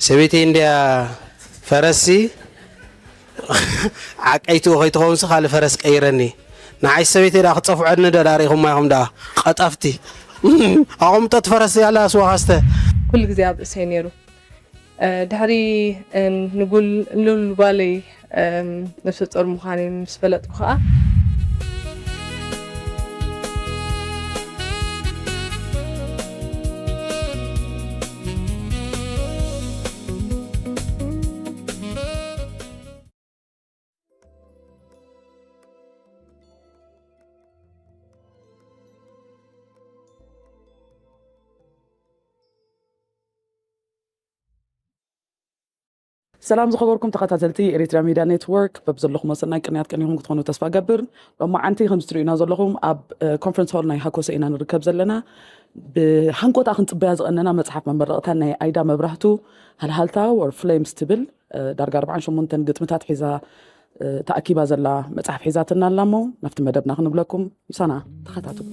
ሰበይተይ እንድያ ፈረስሲ ዓቀይትኡ ከይትኸውንሲ ካልእ ፈረስ ቀይረኒ። ንዓይ ሰበይተይ ደኣ ክጸፍዐኒ ዶ ዳሪኹማ ኢኹም ደኣ ቀጠፍቲ። ኣቐምጦት ፈረስ ያላ ስዋ ካስተ። ኩሉ ግዜ ኣብ ርእሰይ ነይሩ። እ፣ ድሕሪ፣ እ፣ ንጉል-፣ ንሉል ጓለይ፣ እ፣ ነፍሰ ጾር ምዃነይ ምስ ፈለጥኩ ኸኣ፣ ሰላም ዝኸበርኩም ተኸታተልቲ ኤሪትራ ሚድያ ኔትወርክ፣ በብዘለኹሞ ሰናይ ቅንያት ቀኒኹም ክትኾኑ ተስፋ እገብር። ሎማዓንቲ ከምዚ ትርእዩና ዘለኹም ኣብ፣ እ፣ ኮንፈረንስ ሆል ናይ ሃኮሰ ኢና ንርከብ ዘለና። ብሃንቆጣ ክንጽበያ ዝቐነና መጽሓፍ መመረቕታ ናይ ኣይዳ መብራህቱ ሃልሃልታ ወር ፍሌምስ ትብል፣ እ፣ ዳርጋ ኣርባዓን ሸሞንተን ግጥምታት ሒዛ፣ እ፣ ተኣኪባ ዘላ መጽሓፍ ሒዛትና ኣላ እሞ ናብቲ መደብና ክንብለኩም ምሳና ተኸታተሉ።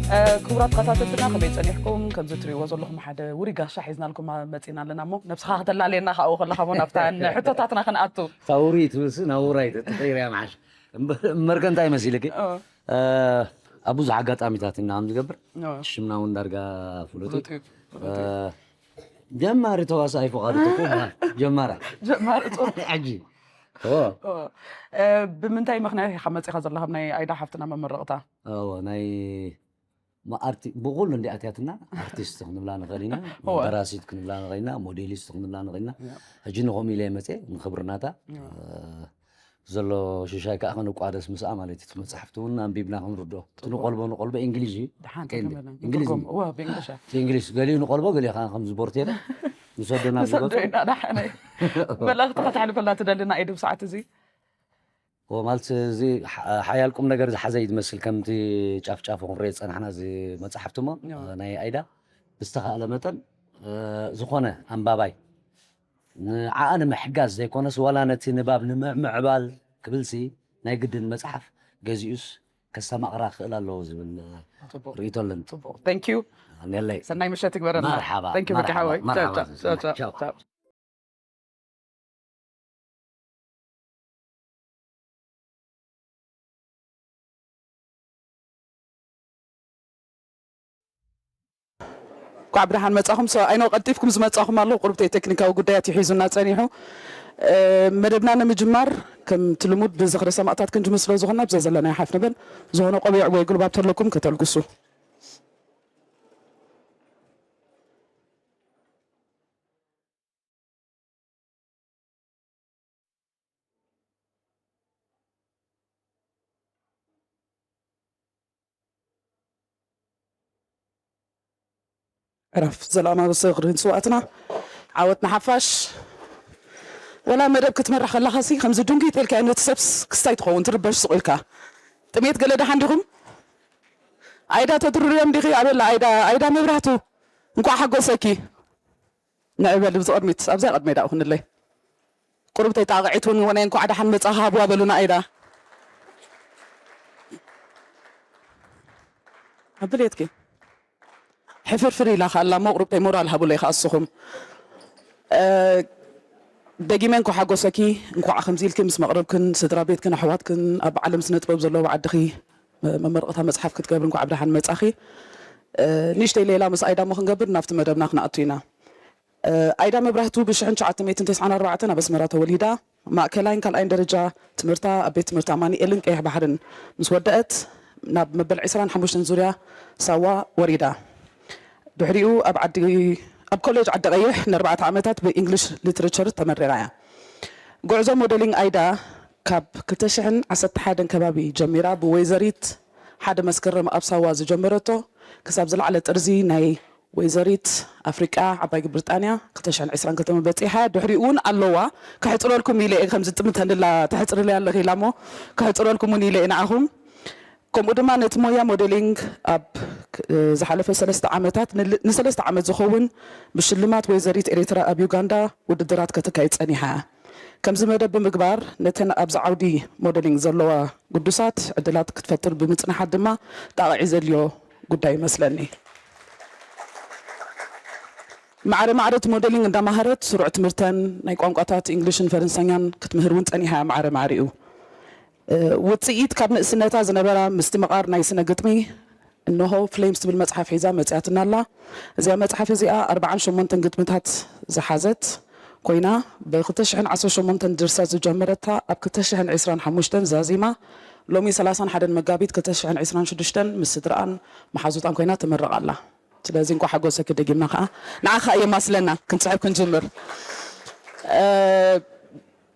እ፣ ክቡራት ተኸታተልትና፣ ከመይ ጸኒሕኩም? ከምዚ ትርእይዎ ዘለኹም ሓደ ውሩይ ጋሻ ሒዝናልኩም መጺና ኣለና እሞ፣ ነብስኻ ከተላልየና ካብኡ ከለኻ እሞ ናብታ ሕቶታትና ክንኣቱ። እታ ውሩይ ትብልሲ ናብ ውራይ ተቀይርያ መሓሽ። እምበር፣ እምበርከ እንታይ መሲልኪ? እ። እ፣ ኣብ ብዙሕ ኣጋጣሚታት ኢና ከም ዝገብር፣ እ። ሽምና እውን ዳርጋ ፍሉጥ እዩ። ፍሉጥ እዩ። እ፣ ጀማሪ ተዋሳኣይ ፍቓዱ ትኩ በሃል። ጀማራ። ጀማሪ ጾም። ሕጂ። ኦ። ኦ። እ፣ ብምንታይ ምኽንያት ኢኻ መጺኻ ዘለኻ ኣብ ናይ ኣይዳ ሓፍትና መመረቕታ? እዎ፣ ናይ ማ-፣ ኣርቲ-፣ ብኹሉ እንዲ ኣትያትና ኣርቲስት ክንብላ ንኽእል ኢና፣ እዎ። ደራሲት ክንብላ ንኽእል ኢና፣ ሞዴሊስት ክንብላ ንኽእል ኢና። ያ። ሕጂ ንኸምኡ ኢለ እየ መጽየ፣ ንኽብሪ ናታ። ያ። እ፣ ዘሎ ሽሻይ ከኣ ክንቋደስ ምስኣ ማለት እዩ። እቲ መጽሓፍቲ እውን ኣንቢብና ክንርድኦ። እቲ ጽቡቅ። ንቆልቦ ንቆልቦ እንግሊዝ እዩ። ደሓን ከይንብል። ትግምለን። እንግሊዝ ንትርጉም። እዩ። እወ፣ ብእንግሊሽ። እቲ እንግሊዝ ገሊኡ ንቆልቦ፣ ገሊኡ ከኣ ከም ዝቦርቴለ ንሰዶ ናብ ንሰዶ ዝበጽሑ። ኢና ደሓን እዩ። መልእኽቲ ከተሕልፈልና ትደሊ ናይ ኢድ ብሰዓት እዚ? ማለት እዚ ሓያል ቁም ነገር ዝሓዘ እዩ ዝመስል። ከምቲ ጫፍ ጫፉ ክንሪኦ ዝፀናሕና እዚ መፅሓፍቲ እሞ ናይ ኣይዳ ብዝተኻእለ መጠን ዝኾነ ኣንባባይ ንዓኣ ንምሕጋዝ ዘይኮነስ ዋላ ነቲ ንባብ ንምምዕባል ክብልሲ ናይ ግድን መፅሓፍ ገዚኡስ ከስተማቕራ ክኽእል ኣለዎ ዝብል ርእይቶ ኣለኒ። Thank you። ነለይ ሰናይ ምሸት ይግበረና። መርሓባ Thank you ብርቂ ሓወይ። መርሓባ ቻው፣ ቻው፣ ቻው። እንኳዕ ብደሓን መጻኹም። ሰብኣይኖ ቀልጢፍኩም ዝመጻኹም ኣለዉ። ቁሩብ ቴክኒካዊ ጉዳያት እዩ ሒዙና ጸኒሑ። መደብና ንምጅማር ከምቲ ልሙድ ብዝኽሪ ሰማእታት ክንጅምር ስለ ዝኾንና ብዘ ዘለና ይሓፍ ንብል። ዝኾነ ቆቢዕ ወይ ጉልባብ ተለኩም ከተልግሱ። ዕረፍ ዘላማዊ ዝኽሪ ንስዋእትና። ዓወት ንሓፋሽ። ወላ መደብ ክትመርሕ ከለኻሲ ከምዚ ድንጉይ ተልካ ነቲ ሰብስ ክስታይ ትኸውን ትርበሽ ስቕ ኢልካ። ጥሜት ገለ ደሓን ዲኹም? ኣይዳ ተድርርዮም ዲኺ ኣበላ ኣይዳ ኣይዳ መብራህቱ እንኳዕ ሓጎሰኪ። ንዕበል ብዚ ቅድሚት ኣብዚኣ ቅድመይ ዳኣ ኩንለይ ቁሩብ ተይጣቕዒት እውን ወነ እንኳዕ ደሓን መጻኻ ሃብዋ በሉና ኣይዳ። ኣብል የትኪ ሕፍርፍር ኢላ ከኣላ እሞ ቁሩብ ተይ ሞራል ሃቡለይ ከኣስኹም ደጊመ እንኳ ሓጎሰኪ። እንኳዕ ከምዚ ኢልኪ ምስ መቕርብክን ስድራ ቤትክን ኣሕዋትክን ኣብ ዓለም ስነ ጥበብ ዘለዉ ዓድኺ መመረቕታ መፅሓፍ ክትገብሪ እንኳዕ ብደሓን መፃኺ። ንእሽተይ ሌላ ምስ ኣይዳ እሞ ክንገብር ናብቲ መደብና ክንኣቱ ኢና። ኣይዳ መብራህቱ ብ ሽሕን ትሽዓተ ሚእትን ተስዓን ኣርባዕተን ኣብ ኣስመራ ተወሊዳ። ማእከላይን ካልኣይን ደረጃ ትምህርታ ኣብ ቤት ትምህርቲ ኣማኑኤልን ቀይሕ ባሕርን ምስ ወደአት ናብ መበል ዕስራን ሓሙሽተን ዙርያ ሳዋ ወሪዳ። ድሕሪኡ ኣብ ዓዲ ኣብ ኮሌጅ ዓዲ ቀይሕ ንኣርባዕተ ዓመታት ብኢንግሊሽ ሊትሬቸር ተመሪቓ እያ። ጉዕዞ ሞዴሊንግ ኣይዳ ካብ ክልተ ሽሕን ዓሰርተ ሓደን ከባቢ ጀሚራ ብወይዘሪት ሓደ መስከረም ኣብ ሳዋ ዝጀመረቶ ክሳብ ዝለዓለ ጥርዚ ናይ ወይዘሪት ኣፍሪቃ ዓባይ ብሪጣንያ ክልተ ሽሕን ዕስራን ከተማ በጺሓ። ድሕሪኡ እውን ኣለዋ። ከሕጽረልኩም ኢለ እየ ከምዚ ጥምተንላ ተሕጽርለይ ኣለኺ ኢላ እሞ ከሕጽረልኩም እውን ኢለ እየ ንዓኹም። ከምኡ ድማ ነቲ ሞያ ሞዴሊንግ ኣብ ዝሓለፈ ሰለስተ ዓመታት ንሰለስተ ዓመት ዝኸውን ብሽልማት ወይዘሪት ኤሪትራ ኣብ ዩጋንዳ ውድድራት ከተካይድ ጸኒሓ። ከምዚ መደብ ብምግባር ነተን ኣብዚ ዓውዲ ሞዴሊንግ ዘለዋ ግዱሳት ዕድላት ክትፈጥር ብምጽንሓት ድማ ጣቕዒ ዘድልዮ ጉዳይ ይመስለኒ። ማዕረ ማዕረ እቲ ሞዴሊንግ እንዳማሃረት ስሩዕ ትምህርተን ናይ ቋንቋታት እንግሊሽን ፈረንሳኛን ክትምህር እውን ጸኒሓ እያ ማዕረ ማዕሪኡ። ውፅኢት ካብ ንእስነታ ዝነበራ ምስትምቓር ናይ ስነ ግጥሚ እንሆ ፍሌምስ ትብል መፅሓፍ ሒዛ መፅያትና ኣላ። እዚኣ መፅሓፍ እዚኣ ኣርብዓን ሸሞንተን ግጥምታት ዝሓዘት ኮይና ብ ክልተ ሽሕን ዓሰርተ ሸሞንተን ድርሰት ዝጀመረታ ኣብ ክልተ ሽሕን ዕስራን ሓሙሽተን ዛዚማ ሎሚ ሰላሳን ሓደን መጋቢት ክልተ ሽሕን ዕስራን ሽዱሽተን ምስ ስድርኣን መሓዙታን ኮይና ትምረቕ ኣላ። ስለዚ እንኳዕ ሓጎሰኪ ደጊምና ከዓ ንዓኻ የማስለና ክንፅሕፍ ክንጅምር።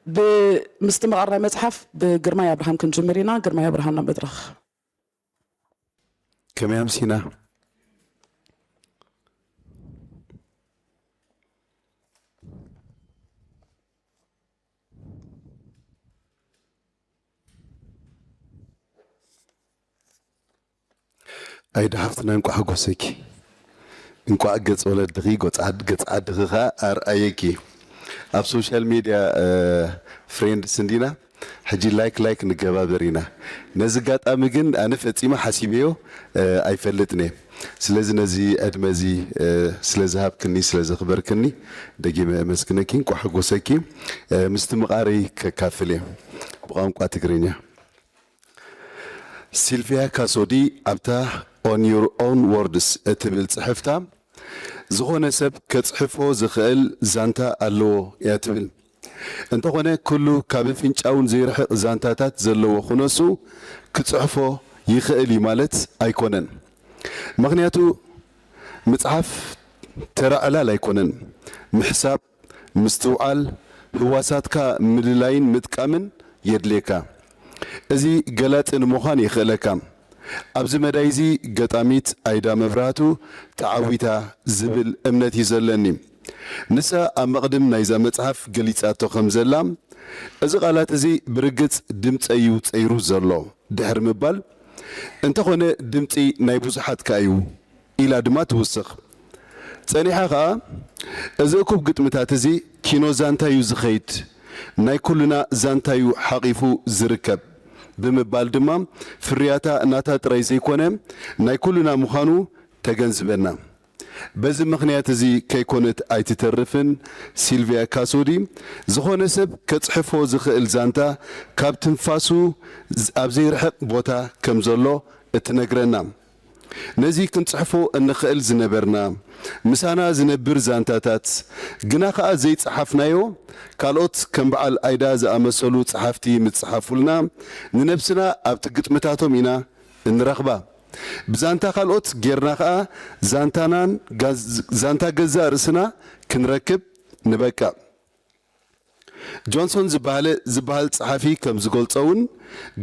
ብምስትምቓር ናይ መፅሓፍ ብግርማይ ኣብርሃም ክንጅምር ኢና። ግርማይ ኣብርሃም ናብ መድረኽ። ከመይ ኣምሲና? ኣይዳ ሓፍትና እንቋዕ ሓጎሰኪ። እንቋዕ ገጽ ወለድኺ ገጽ ዓድኺ ኸኣ ኣርኣየኪ። ኣብ ሶሻል ሜድያ ፍሬንድስ እንዲና ሕጂ ላይክ ላይክ ንገባበር ኢና። ነዚ ጋጣሚ ግን ኣነ ፈጺመ ሓሲበዮ ኣይፈልጥን እየ። ስለዚ ነዚ ዕድመ እዚ ስለ ዝሃብክኒ ስለ ዘኽበርክኒ ደጊመ ኣመስግነኪ። እንቋዕ ሓጎሰኪ። ምስትምቓረይ ከካፍል እየ ብቋንቋ ትግርኛ። ሲልቪያ ካሶዲ ኣብታ On Your Own Words እትብል ጽሕፍታ፣ ዝኾነ ሰብ ከጽሕፎ ዝኽእል ዛንታ ኣለዎ እያ ትብል። እንተኾነ፣ ኩሉ ካብ ኣፍንጫ እውን ዘይርሕቕ ዛንታታት ዘለዎ ኩነሱ ክጽሕፎ ይኽእል እዩ ማለት ኣይኮነን። ምኽንያቱ፣ ምጽሓፍ ተራ ዕላል ኣይኮነን። ምሕሳብ፣ ምስትውዓል፣ ህዋሳትካ ምልላይን ምጥቃምን የድልየካ። እዚ ገላጺ ንምዃን የኽእለካ። ኣብዚ መዳይ እዚ ገጣሚት ኣይዳ መብራህቱ ተዓዊታ ዝብል እምነት እዩ ዘለኒ። ንሳ ኣብ መቕድም ናይዛ መጽሓፍ ገሊጻቶ ከም ዘላ፣ እዚ ቃላት እዚ ብርግጽ ድምጸይ እዩ ጸይሩ ዘሎ ድሕሪ ምባል፣ እንተኾነ ድምጺ ናይ ብዙሓት ከኣ እዩ ኢላ ድማ ትውስኽ። ጸኒሓ ከኣ፣ እዚ እኩብ ግጥምታት እዚ ኪኖ ዛንታ እዩ ዝኸይድ፣ ናይ ኩልና ዛንታ እዩ ሓቒፉ ዝርከብ ብምባል ድማ ፍርያታ ናታ ጥራይ ዘይኮነ ናይ ኩልና ምዃኑ ተገንዝበና። በዚ ምኽንያት እዚ ከይኮነት ኣይትተርፍን። ሲልቪያ ካሶዲ፣ ዝኾነ ሰብ ከጽሕፎ ዝኽእል ዛንታ ካብ ትንፋሱ ኣብ ዘይርሕቕ ቦታ ከም ዘሎ እትነግረና። ነዚ ክንጽሕፎ እንኽእል ዝነበርና፣ ምሳና ዝነብር ዛንታታት፣ ግና ኸኣ ዘይጸሓፍናዮ፣ ካልኦት ከም በዓል ኣይዳ ዝኣመሰሉ ጸሓፍቲ ምጽሓፉልና፣ ንነብስና ኣብቲ ግጥምታቶም ኢና እንረኽባ። ብዛንታ ካልኦት ጌርና ኸኣ ዛንታናን ጋዝ-፣ ዛንታ ገዛእ ርእስና ክንረክብ ንበቅዕ። ጆንሶን ዝበሃለ፣ ዝበሃል ጸሓፊ ከም ዝገልጾ እውን፣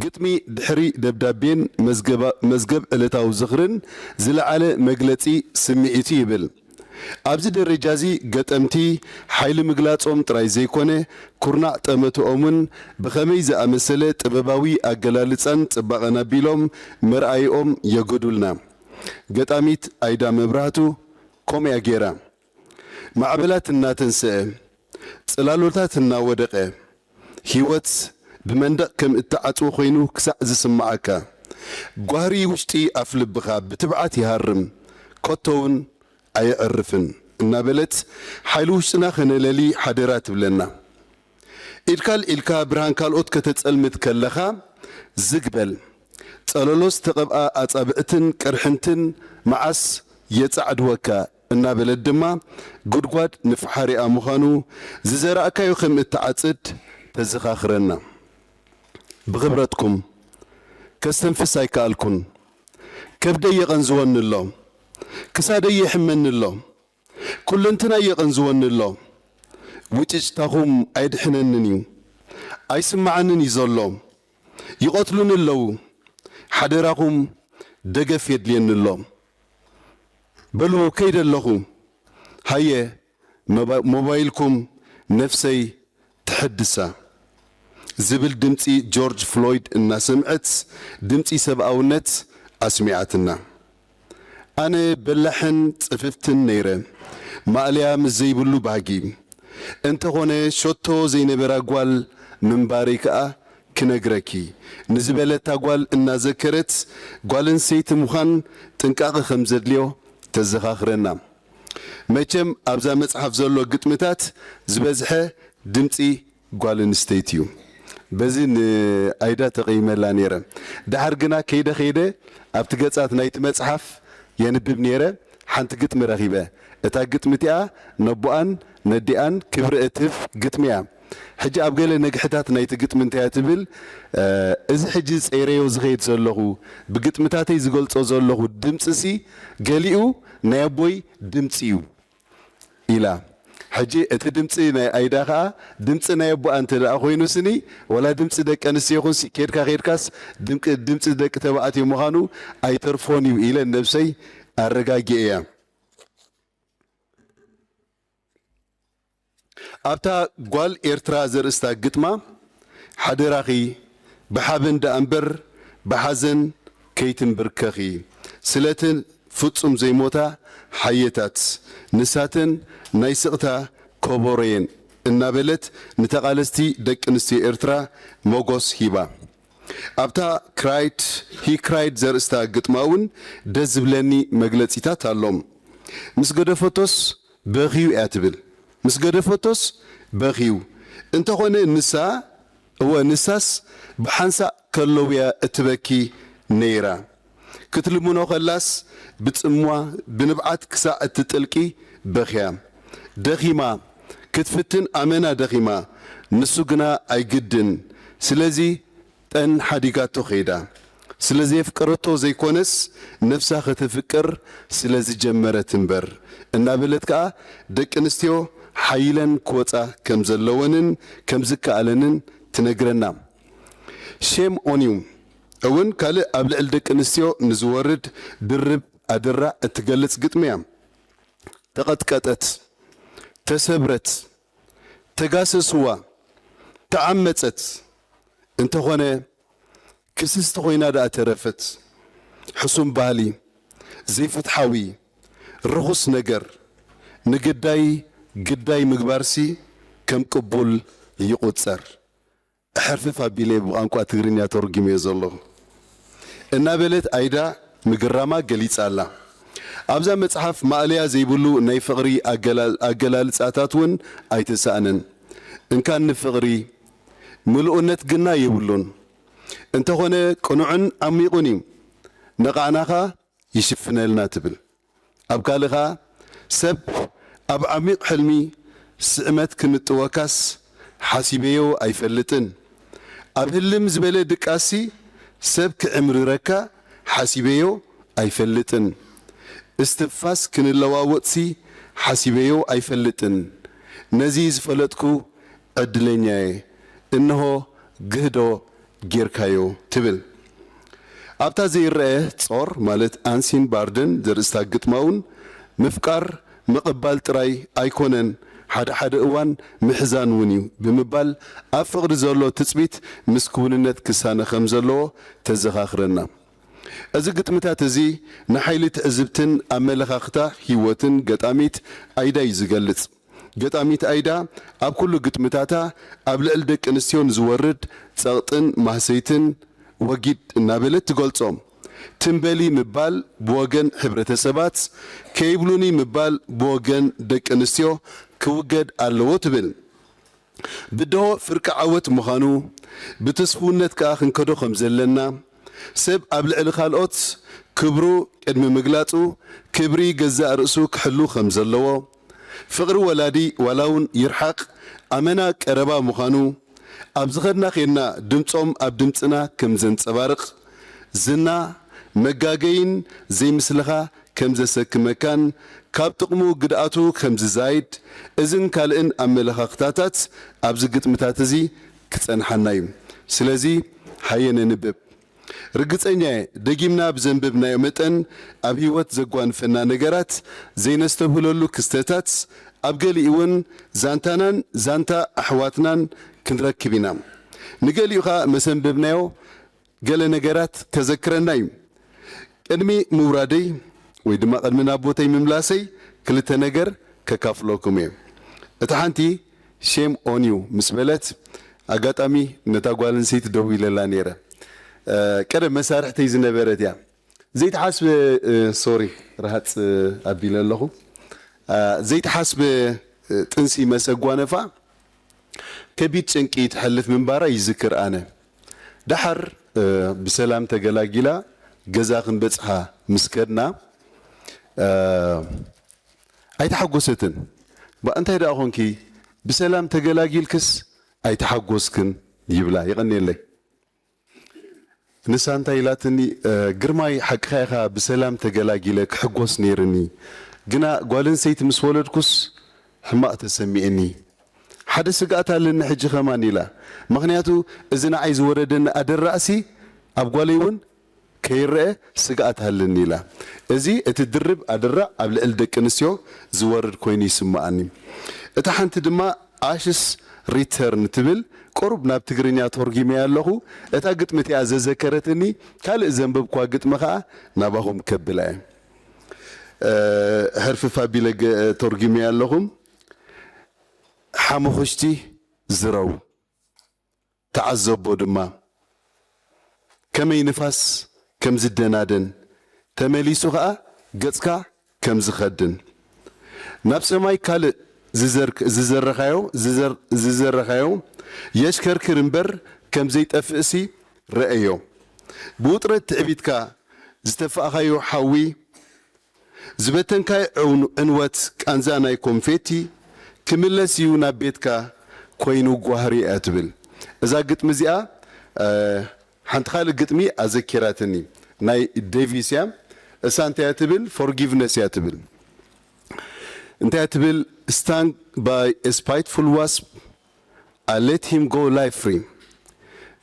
ግጥሚ ድሕሪ ደብዳቤን መዝገባ-፣ መዝገብ ዕለታዊ ዝኽርን ዝለዓለ መግለጺ ስምዒት እዩ ይብል። ኣብዚ ደረጃ እዚ ገጠምቲ ሓይሊ ምግላጾም ጥራይ ዘይኮነ፣ ኩርናዕ ጠመትኦምን ብኸመይ ዝኣመሰለ ጥበባዊ ኣገላልጻን ጽባቐን ኣቢሎም መርኣይኦም የገዱልና። ገጣሚት ኣይዳ መብራህቱ ከምኡ እያ ገይራ። ማዕበላት እናተንስአ፣ ጽላሎታት እናወደቐ፣ ህይወት ብመንደቕ ከም እተዓጽወ ኮይኑ ክሳዕ ዝስምዓካ፣ ጓህሪ ውሽጢ ኣፍልብኻ ብትብዓት ይሃርም፣ ከቶውን ኣየዕርፍን እናበለት ሓይሊ ውሽጥና ከነለሊ ሓደራ ትብለና። ኢድካ ኣልዒልካ ብርሃን ካልኦት ከተጸልምት ከለኻ ዝግ በል። ጸለሎ ዝተቐብኣ ኣጻብዕትን ቅርሕንትን መዓስ የጻዕድወካ እናበለት ድማ ጉድጓድ ንፍሓሪኣ ምዃኑ ዝዘራእካዮ ከም እትዓጽድ ተዘኻኽረና። ብኽብረትኩም ከስተንፍስ ኣይከኣልኩን። ከብደይ የቐንዝወኒ ኣሎ። ክሳደይ የሕመኒ ኣሎ። ኩለንትናይ የቐንዝወኒ ኣሎ። ውጭጭታኹም ኣይድሕነንን እዩ። ኣይስምዓንን እዩ ዘሎ። ይቐትሉኒ ኣለዉ። ሓደራኹም ደገፍ የድልየኒ ኣሎ። በሉ ከይደ ኣለኹ። ሃየ መባ-፣ ሞባይልኩም ነፍሰይ ትሕድሳ ዝብል ድምጺ ጆርጅ ፍሎይድ እናሰምዐት ድምጺ ሰብኣውነት ኣስሚዓትና። ኣነ በላሕን ጽፍፍትን ነይረ፣ ማእለያ ምስ ዘይብሉ ባህጊ። እንተኾነ ሸቶ ዘይነበራ ጓል ምንባረይ ከኣ ክነግረኪ፣ ንዝበለታ ጓል እናዘከረት ጓል ኣንስተይቲ ምዃን ጥንቃቐ ከም ዘድልዮ ተዘኻኽረና። መቸም ኣብዛ መጽሓፍ ዘሎ ግጥምታት ዝበዝሐ ድምጺ ጓል ኣንስተይቲ እዩ። በዚ ንኣይዳ ተቐይመላ ነይረ። ደሓር ግና ከይደ ከይደ ኣብቲ ገጻት ናይቲ መጽሓፍ የንብብ ነይረ። ሓንቲ ግጥሚ ረኺበ። እታ ግጥሚ እቲኣ ነቦኣን ነዲኣን ክብሪ እትህብ ግጥሚ እያ። ሕጂ ኣብ ገለ ነግሕታት ናይቲ ግጥሚ እንታይ እያ ትብል? እ፣ እዚ ሕጂ ጸይረዮ ዝኸይድ ዘለኹ፣ ብግጥምታተይ ዝገልጾ ዘለኹ ድምጺሲ ገሊኡ ናይ ኣቦይ ድምጺ እዩ ኢላ። ሕጂ እቲ ድምጺ ናይ ኣይዳ ኸኣ ድምጺ ናይ ኣቦኣ እንተ ደኣ ኮይኑ ስኒ፣ ወላ ድምጺ ደቂ ኣንስትዮ ይኹንሲ፣ ኬድካ ኬድካስ ድምቂ-፣ ድምጺ ደቂ ተባዕትዮ ምዃኑ ኣይተርፎን እዩ ኢለ ነብሰይ ኣረጋጊኤ እያ። ኣብታ ጓል ኤርትራ ዘርእስታ ግጥማ፣ ሓደራኺ ብሓበን ደኣ እምበር ብሓዘን ከይትንብርከኺ፣ ስለተን ፍጹም ዘይሞታ ሓየታት፣ ንሳተን ናይ ስቕታ ኮቦሮየን እናበለት ንተቓለስቲ ደቂ ኣንስትዮ ኤርትራ ሞጎስ ሂባ። ኣብታ ክራይድ፣ ሂ ክራይድ ዘርእስታ ግጥማ እውን ደስ ዝብለኒ መግለጺታት ኣሎ። ምስ ገደፈቶስ በኽዩ እያ ትብል። ምስ ገደፈቶስ በኽዩ። እንተኾነ ንሳ፣ እወ ንሳስ ብሓንሳእ ከለውያ እትበኪ ነይራ። ክትልምኖ ከላስ ብጽምዋ ብንብዓት ክሳዕ እትጥልቂ በኽያ። ደኺማ፣ ክትፍትን ኣመና ደኺማ፣ ንሱ ግና ኣይግድን። ስለዚ ጠን ሓዲጋቶ ከይዳ። ስለ ዘየፍቀረቶ ዘይኮነስ ነፍሳ ከተፍቅር ስለ ዝጀመረት እምበር እናበለት ከኣ ደቂ ኣንስትዮ ሓይለን ክወጻ ከም ዘለወንን ከም ዝከኣለንን ትነግረና። ሼም ኦን ዩ እውን ካልእ ኣብ ልዕሊ ደቂ ኣንስትዮ ንዝወርድ ድርብ ኣደራዕ እትገልጽ ግጥሚ እያ። ተቐጥቀጠት፣ ተሰብረት፣ ተጋሰስዋ፣ ተዓመጸት። እንተኾነ ክስስቲ ኮይና ደኣ ተረፈት። ሕሱም ባህሊ፣ ዘይፍትሓዊ፣ ርኹስ ነገር፣ ንግዳይ ግዳይ ምግባርሲ ከም ቅቡል ይቑጸር። ሕርፍፍ ኣቢለ ብቋንቋ ትግርኛ ተርጉመዮ ዘለኹ። እናበለት ኣይዳ ምግራማ ገሊጻ ኣላ። ኣብዛ መጽሓፍ ማእለያ ዘይብሉ ናይ ፍቕሪ ኣገላል-፣ ኣገላልጻታት እውን ኣይተሳእነን። እንካን ንፍቕሪ ምሉእነት ግና የብሉን። እንተኾነ ቅኑዕን ዓሚቑን እዩ። ነቓዕናኻ ይሽፍነልና ትብል። ኣብ ካልእ ኸኣ፣ ሰብ ኣብ ዓሚቕ ሕልሚ ስዕመት ክንጥወካስ ሓሲበዮ ኣይፈልጥን። ኣብ ህልም ዝበለ ድቃሲ ሰብ ክዕምርረካ ሓሲበዮ ኣይፈልጥን። እስትንፋስ ክንለዋወጥሲ ሓሲበዮ ኣይፈልጥን። ነዚ ዝፈለጥኩ ዕድለኛየ። እንሆ ግህዶ ጌርካዮ ትብል። ኣብታ ዘይረአ ጾር ማለት ኣንሲን ባርደን ዘርእስታ ግጥማ እውን ምፍቃር ምቕባል ጥራይ ኣይኮነን፣ ሓደ ሓደ እዋን ምሕዛን እውን እዩ ብምባል ኣብ ፍቕሪ ዘሎ ትጽቢት ምስ ክውንነት ክሳነ ከም ዘለዎ ተዘኻኽረና። እዚ ግጥምታት እዚ ንሓይሊ ትዕዝብትን ኣመለኻኽታ ህይወትን ገጣሚት ኣይዳ እዩ ዝገልጽ። ገጣሚት ኣይዳ ኣብ ኩሉ ግጥምታታ ኣብ ልዕሊ ደቂ ኣንስትዮ ንዝወርድ ጸቕጥን ማህሰይትን ወጊድ እናበለት ትገልጾ። ትም በሊ ምባል ብወገን ሕብረተሰባት፣ ከይብሉኒ ምባል ብወገን ደቂ ኣንስትዮ ክውገድ ኣለዎ ትብል። ብድሆ ፍርቂ ዓወት ምዃኑ ብትስፉውነት ከኣ ክንከዶ ከም ዘለና፣ ሰብ ኣብ ልዕሊ ካልኦት ክብሩ ቅድሚ ምግላጹ ክብሪ ገዛእ ርእሱ ክሕሉ ከም ዘለዎ፣ ፍቕሪ ወላዲ ዋላ እውን ይርሓቕ ኣመና ቀረባ ምዃኑ፣ ኣብ ዝኸድና ኬድና ድምጾም ኣብ ድምጽና ከም ዘንጸባርቕ፣ ዝና መጋገይን ዘይምስልኻ ከም ዘሰክመካን ካብ ጥቕሙ ግድኣቱ ከም ዝዛይድ፣ እዝን ካልእን ኣመለኻኽታታት ኣብዚ ግጥምታት እዚ ክጸንሓና እዩ። ስለዚ ሃየ ነንብብ። ርግጸኛ እየ፣ ደጊምና ብዘንበብናዮ መጠን ኣብ ህይወት ዘጓንፈና ነገራት፣ ዘይነስተብህለሉ ክስተታት፣ ኣብ ገሊኡ እውን ዛንታናን ዛንታ ኣሕዋትናን ክንረክብ ኢና። ንገሊኡ ኸኣ መሰንበብናዮ ገለ ነገራት ከዘክረና እዩ። ቅድሚ ምውራደይ ወይ ድማ ቅድሚ ናብ ቦተይ ምምላሰይ ክልተ ነገር ከካፍለኩም እየ። እታ ሓንቲ ሼም ኦን ዩ ምስ በለት፣ ኣጋጣሚ ነታ ጓል ኣንስተይቲ ደዊለላ ነይረ። እ፣ ቀደም መሳርሕተይ ዝነበረት እያ። ዘይተሓስበ፣ እ፣ ሶሪ፣ ረሃጽ፣ እ፣ ኣቢለ ኣለኹ። እ፣ ዘይተሓስበ፣ እ፣ ጥንሲ መሰ ጓነፋ ከቢድ ጭንቂ ትሐልፍ ምንባራ ይዝክር ኣነ። ደሓር፣ እ፣ ብሰላም ተገላጊላ ገዛ ክንበጽሓ ምስ ከድና፣ እ፣ ኣይተሓጎሰትን። "ባ፣ እንታይ ደኣ ኾንኪ? ብሰላም ተገላጊልክስ ኣይተሓጎስክን?" ይብላ። የቐንየለይ። ንሳ እንታይ ኢላትኒ፣ "እ፣ ግርማይ፣ ሓቅኻ ኢኻ፣ ብሰላም ተገላጊለ ክሕጎስ ነይርኒ። ግና ጓል ኣንስተይቲ ምስ ወለድኩስ ሕማቕ ተሰሚዕኒ። ሓደ ስግኣት ኣለኒ ሕጂ ከማን" ኢላ። "ምኽንያቱ እዚ ንዓይ ዝወረደኒ ኣደራእሲ ኣብ ጓለይ እውን ከይረአ ስግኣት ኣለኒ" ኢላ። እዚ እቲ ድርብ ኣደራዕ ኣብ ልዕሊ ደቂ ኣንስትዮ ዝወርድ ኮይኑ ይስምዓኒ። እታ ሓንቲ ድማ ኣሽስ ሪተርን ትብል፣ ቁሩብ ናብ ትግርኛ ተርጒመያ ኣለኹ። እታ ግጥሚ እቲኣ ዘዘከረትኒ ካልእ ዘንበብኳ ግጥሚ ኸኣ ናባኹም ከብላ እየ። እ፣ ሕርፍፍ ኣቢለ ገ-፣ ተርጒመያ ኣለኹ። ሓሙኽሽቲ ዝረው፣ ተዓዘቦ ድማ፣ ከመይ ንፋስ ከም ዝደናደን፣ ተመሊሱ ኸኣ ገጽካ ከም ዝኸድን፣ ናብ ሰማይ ካልእ ዝዘርክ-፣ ዝዘረኻዮ፣ ዝዘር-፣ ዝዘረኻዮ የሽከርክር እምበር ከም ዘይጠፍእሲ ረኣዮ። ብውጥረት ትዕቢትካ ዝተፋእኻዮ ሓዊ፣ ዝበተንካዮ ዕው-፣ ዕንወት ቃንዛ ናይ ኮንፌቲ ክምለስ እዩ ናብ ቤትካ ኮይኑ ጓህሪ እያ ትብል። እዛ ግጥሚ እዚኣ፣ እ፣ ሓንቲ ካልእ ግጥሚ ኣዘኪራትኒ፣ ናይ ዴቪስ እያ። እሳ እንታይ እያ ትብል? ፎርጊቭነስ እያ ትብል። እንታይ እያ ትብል? Stung by a spiteful wasp, I let him go life free.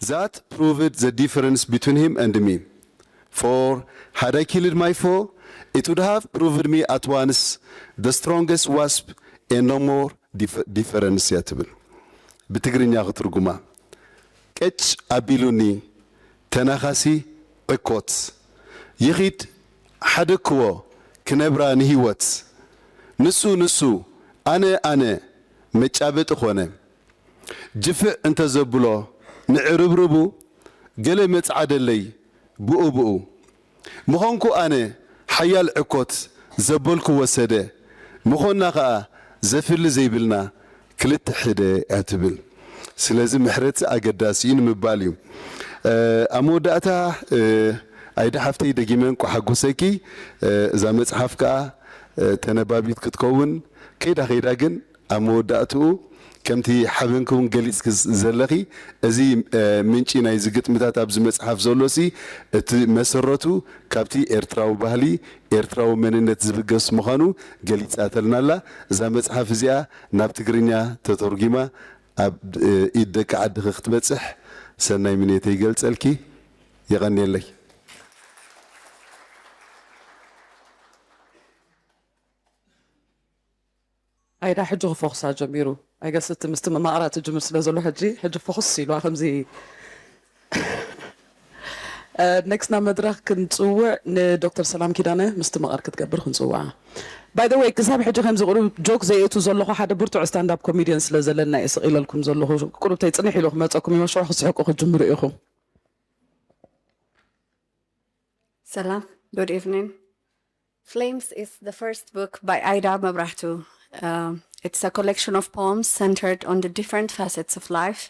That proved the difference between him and me. For had I killed my foe, it would have proved me at once the strongest wasp and no more dif-, difference እያ ትብል። ብትግርኛ ክትርጉማ፣ ቀጭ ኣቢሉኒ ተናኻሲ ዕኮት። ይኺድ ሓደክዎ ክነብራ ንህይወት። ንሱ ንሱ ኣነ ኣነ መጫበጢ ኾነ። ጅፍዕ እንተዘብሎ ንዕርብርቡ ገለ መጽዓደለይ ብኡ ብኡ። ምኾንኩ ኣነ ሓያል ዕኮት ዘበልኩ ወሰደ። ምኾንና ኸኣ ዘፍሊ ዘይብልና ክልተ ሕደ እያ ትብል። ስለዚ ምሕረት ኣገዳሲ እዩ ንምባል እዩ። ኣብ መወዳእታ ኣይዳ ሓፍተይ ደጊመ እንቋ ሓጎሰኪ። እዛ መጽሓፍ ከኣ ተነባቢት ክትከውን ከይዳ ከይዳ ግን ኣብ መወዳእትኡ ከምቲ ሓበንኪ እውን ገሊጽኪ ዘለኺ፣ እዚ ምንጪ ናይዚ ግጥምታት ኣብዚ መጽሓፍ ዘሎሲ እቲ መሰረቱ ካብቲ ኤርትራዊ ባህሊ፣ ኤርትራዊ መንነት ዝብገስ ምዃኑ ገሊጻተልና ኣላ። እዛ መጽሓፍ እዚኣ ናብ ትግርኛ ተተርጒማ ኣብ ኢድ ደቂ ዓድኺ ክትበጽሕ ሰናይ ምንየተይ ይገልጸልኪ። የቐንየለይ። ኣይዳ ሕጂ ክፎኽሳ ጀሚሩ። I guess እቲ ምስትምማቕራ ትጅምር ስለ ዘሎ ሕጂ ሕጂ ፎኽስ ኢልዋ ከምዚ። ኔክስት ናብ መድረኽ ክንጽውዕ ንዶክተር ሰላም ኪዳነ ምስትምቓር ክትገብር ክንጽውዓ። By the way ክሳብ ሕጂ ከምዚ ቁሩብ ጆክ ዘየእቱ ዘለኹ ሓደ ብርቱዕ ስታንድ ኣፕ ኮሜድያን ስለ ዘለና እየ ስቕ ኢለልኩም ዘለኹ። ቁሩብተይ ጽንሕ ኢሉ ክመጸኩም እዩ ሽዑ ክስሕቁ ክትጅምሩ ኢኹም። Salam, good evening. Flames is the first book by Aida Mabrahtu. Um, it's a collection of poems centered on the different facets of life.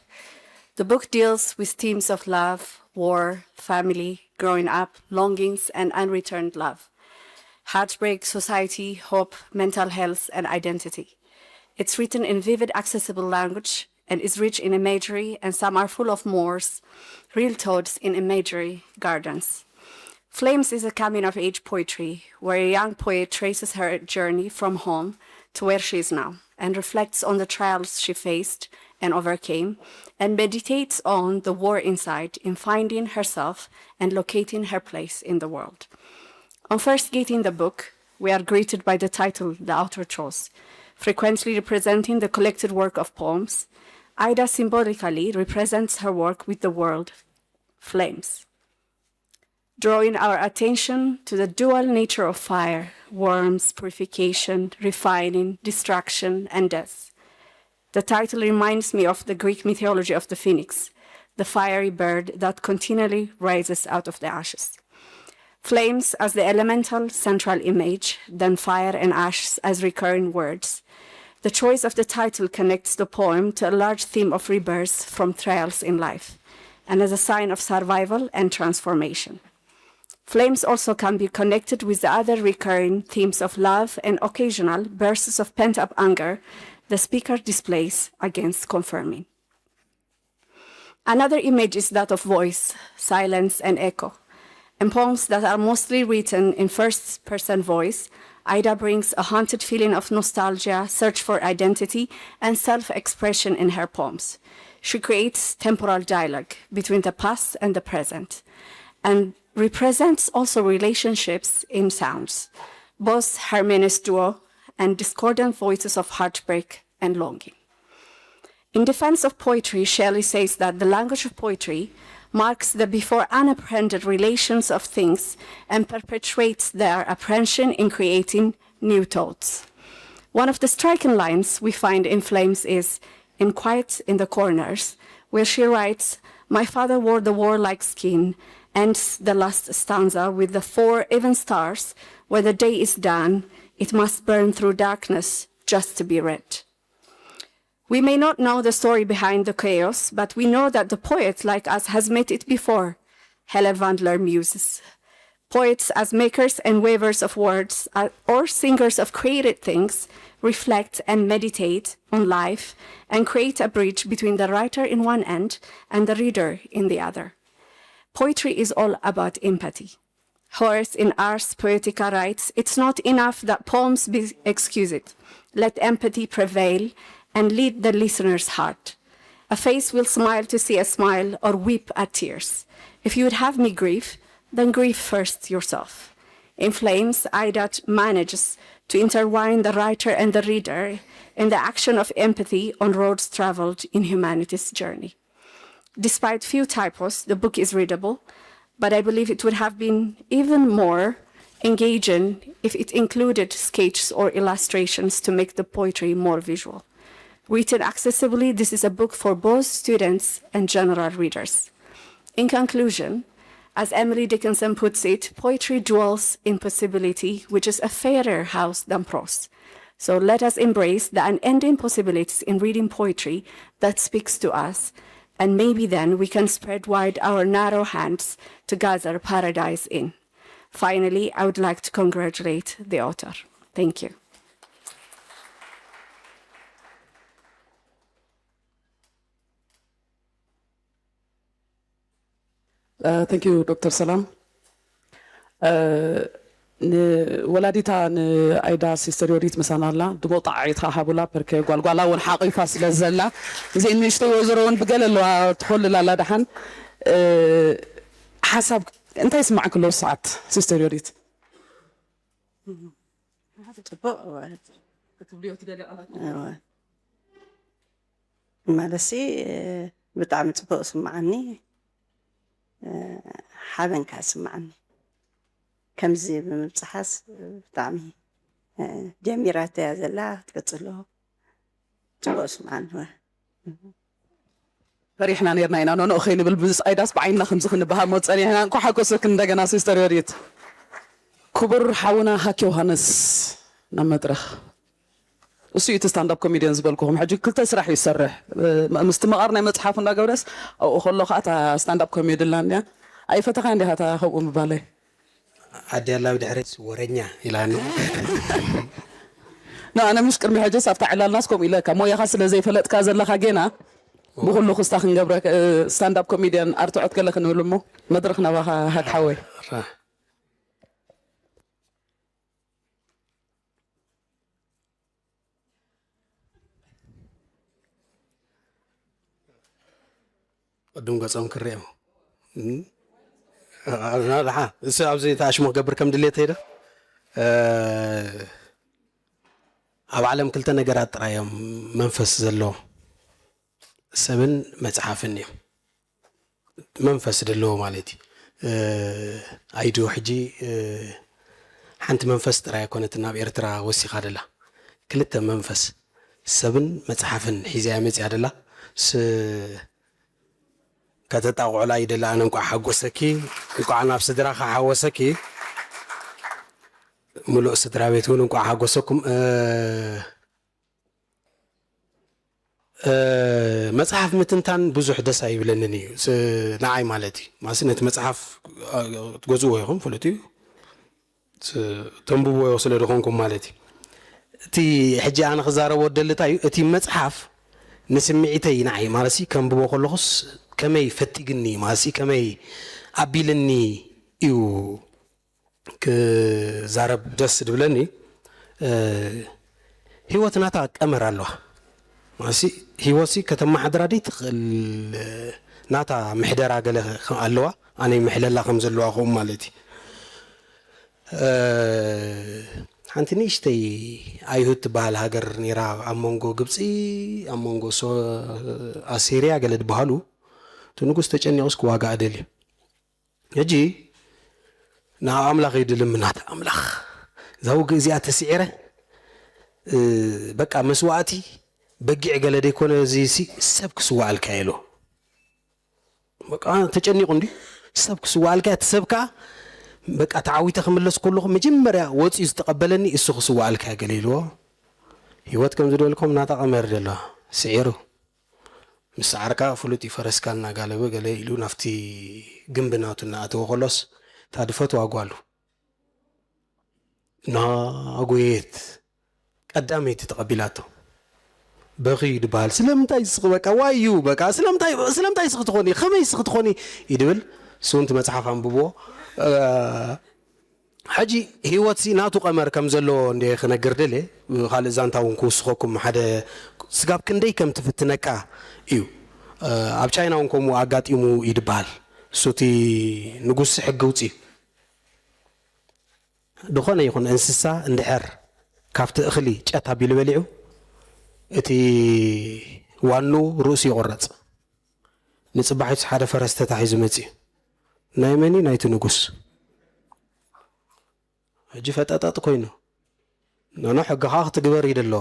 The book deals with themes of love, war, family, growing up, longings, and unreturned love, heartbreak, society, hope, mental health, and identity. It's written in vivid, accessible language and is rich in imagery, and some are full of moors, real thoughts in imagery gardens. Flames is a coming of age poetry where a young poet traces her journey from home to where she is now and reflects on the trials she faced and overcame and meditates on the war inside in finding herself and locating her place in the world. On first getting the book, we are greeted by the title, The Author Chose, frequently representing the collected work of poems. Ida symbolically represents her work with the word flames, drawing our attention to the dual nature of fire, warmth, purification, refining, destruction, and death. The title reminds me of the Greek mythology of the phoenix, the fiery bird that continually rises out of the ashes. Flames as the elemental central image, then fire and ashes as recurring words. The choice of the title connects the poem to a large theme of rebirth from trials in life, and as a sign of survival and transformation. Flames also can be connected with the other recurring themes of love and occasional bursts of pent up anger the speaker displays against confirming. Another image is that of voice, silence, and echo. In poems that are mostly written in first person voice, Ida brings a haunted feeling of nostalgia, search for identity, and self expression in her poems. She creates temporal dialogue between the past and the present, and represents also relationships in sounds, both harmonious duo and discordant voices of heartbreak and longing. In defense of poetry, Shelley says that the language of poetry marks the before unapprehended relations of things and perpetuates their apprehension in creating new thoughts. One of the striking lines we find in Flames is in Quiet in the Corners, where she writes, My father wore the warlike skin, ends the last stanza with the four even stars, when the day is done, it must burn through darkness just to be read. We may not know the story behind the chaos, but we know that the poet, like us, has met it before. Helen Wandler muses. Poets, as makers and weavers of words, uh, or singers of created things, reflect and meditate on life and create a bridge between the writer in one end and the reader in the other. Poetry is all about empathy. Horace in Ars Poetica writes, It's not enough that poems be exquisite. Let empathy prevail and lead the listener's heart. A face will smile to see a smile or weep at tears. If you would have me grieve, then grieve first yourself. In Flames, Aidat manages to intertwine the writer and the reader in the action of empathy on roads traveled in humanity's journey. Despite few typos, the book is readable, but I believe it would have been even more engaging if it included sketches or illustrations to make the poetry more visual. Written accessibly, this is a book for both students and general readers. In conclusion, as Emily Dickinson puts it, poetry dwells in possibility, which is a fairer house than prose. So let us embrace the unending possibilities in reading poetry that speaks to us, and maybe then we can spread wide our narrow hands to gather paradise in. Finally, I would like to congratulate the author. Thank you. Thank you ዶክተር ሰላም። ንወላዲታ ንኣይዳ ሲስተር ዮዲት ምሳና ኣላ። ድሞ ጣዒትካ ሃቡላ ፐርከ ጓልጓላ እውን ሓቂፋ ስለ ዘላ፣ እዚ ንእሽተይ ወይዘሮ እውን ብገለ ኣለዋ ትኾልል ኣላ። ደሓን ሓሳብ እንታይ ስማዕክ ኣሎ ሰዓት ሲስተር ዮዲት? ጽቡቕ ማለሲ ብጣዕሚ ጽቡቕ ስምዓኒ። ሓበንካ ስምዓኒ። ከምዚ ብምብጽሓስ ብጣዕሚ ጀሚራተያ ዘላ ክትቅጽሎ ጽቡቕ ስምዓኒ። ፈሪሕና ነርና ኢና ኖኖ ከይንብል ምስ ኣይዳስ ብዓይንና ከምዚ ክንበሃሞ ጸኒሕና። እንኳ ሓጎሰክ እንደገና ሲስተር ዮዲት። ክቡር ሓውና ሃክ ዮሃንስ ናብ መድረኽ። እሱ እዩ እቲ ስታንዳፕ ኮሜድያን ዝበልኩኹም። ሕጂ ክልተ ስራሕ እዩ ዝሰርሕ። ምስቲ መቓር ናይ መጽሓፉ እንዳገብረስ ኣብኡ ከሎ ከዓ እታ ስታንዳፕ ኮሜዲ ኣላ እንድያ። ኣይፈተኻን ዲኻ እታ ከምኡ ምባለይ? ኣድያላ ብድሕረይስ ወረኛ ኢላኒ። ኖ ኣነ ምሽ ቅድሚ ሕጅስ ኣብታ ዕላልናስ ከምኡ ኢለካ ሞያኻ ስለ ዘይፈለጥካ ዘለኻ ጌና ብኩሉ ክስታ ክንገብረ ስታንዳፕ ኮሜድያን ኣርትዖት ገለ ክንብል እሞ መድረኽ ናባኻ ሃክ ሓወይ። ቅድም ገጾም ክርእዮም ደሓ እሱ ኣብዚ ተኣሽሞ ክገብር ከም ድሌት ሄደ። ኣብ ዓለም ክልተ ነገራት ጥራይ እዮም መንፈስ ዘለዎ፣ ሰብን መጽሓፍን እዮም። መንፈስ ዘለዎ ማለት እዩ። ኣይዶ ሕጂ ሓንቲ መንፈስ ጥራይ ኣይኮነትን ናብ ኤርትራ ወሲኻ ደላ፣ ክልተ መንፈስ ሰብን መጽሓፍን ሒዛ እያ መጽያ ደላ። ከተጣቕዑላ ይደሊ። ኣነ እንቋዕ ሓጎሰኪ፣ እንቋዕ ናብ ስድራኻ ሓወሰኪ። ምሉእ ስድራ ቤት እውን እንቋዕ ሓጎሰኩም። መጽሓፍ ምትንታን ብዙሕ ደስ ኣይብለንን እዩ ንዓይ ማለት እዩ። ማሲ ነቲ መጽሓፍ ትገዝዎ ኢኹም ፍሉጥ እዩ። ተንብብዎ ስለ ዝኾንኩም ማለት እዩ። እቲ ሕጂ ኣነ ክዛረቦ ደሊ እንታይ እዩ፣ እቲ መጽሓፍ ንስምዒተይ ንዓይ ማለሲ ከንብቦ ከለኹስ ከመይ ፈቲግኒ ማለሲ ከመይ ኣቢልኒ እዩ ክዛረብ ደስ ድብለኒ። ህይወት ናታ ቀመር ኣለዋ። ማለሲ ህይወትሲ ከተመሓድራ ደይ ትኽእል ናታ ምሕደራ ገለ ኣለዋ። ኣነ ይምሕለላ ከም ዘለዋ ከምኡ ማለት እዩ። ሓንቲ ንእሽተይ ኣይሁድ ትበሃል ሃገር ነይራ ኣብ መንጎ ግብፂ ኣብ መንጎ ኣሴርያ ገለ ዝበሃሉ። እቲ ንጉስ ተጨኒቑስ ክዋጋእ ደልዩ። ሕጂ ንኣብ ኣምላኽ ኢዩ ድልምን፣ ኣታ ኣምላኽ እዛ ውግእ እዚኣ ተስዒረ በቃ መስዋእቲ በጊዕ ገለ ደይኮነ እዚ ሰብ ክስዋኣልካ ኢሉ በቃ ተጨኒቑ እንዲ ሰብ ክስዋኣልካ እቲ ሰብ ከኣ በቃ ተዓዊተ ክምለስ ከለኹ መጀመርያ ወፂኡ ዝተቐበለኒ እሱ ክስዋኣልካ ገለ ኢልዎ። ህይወት ከም ዝደልኩም ናታ ቀመር ደለዋ ስዒሩ ምስ ሰዓርካ ፍሉጥ እዩ ፈረስካ እናጋለበ ገለ ኢሉ ናብቲ ግንቢ ናቱ እናኣተወ ከሎስ እታ ድፈትዋ ጓሉ እናጎየት ቀዳመይቲ ተቐቢላቶ። በኺ ድበሃል ስለምንታይ ዝስቕ በቃ ዋዩ በቃ ስለምንታይ ስለምንታይ ስኽ ትኾኒ ከመይ ስኽ ትኾኒ ይድብል። ስውንቲ መጽሓፍ ኣንብብዎ። ሕጂ ህይወትሲ ናቱ ቀመር ከም ዘለዎ እንደ ክነግር ደልየ ካልእ ዛንታ እውን ክውስኸኩም ሓደ ስጋብ ክንደይ ከም ትፍትነካ እዩ። ኣብ ቻይና እውን ከምኡ ኣጋጢሙ እዩ ድበሃል። እሱ እቲ ንጉስ ሕጊ ውፅእ ድኾነ ይኹን እንስሳ እንድሕር ካብቲ እኽሊ ጨት ኣቢሉ በሊዑ እቲ ዋንኡ ርእሱ ይቑረፅ። ንጽባሒቱስ ሓደ ፈረስ ተታሒዙ መጺኡ። ናይ መን እዩ? ናይቲ ንጉስ። ሕጂ ፈጠጠጥ ኮይኑ፣ ኖኖ፣ ሕግኻ ክትግበር እዩ ደሎ።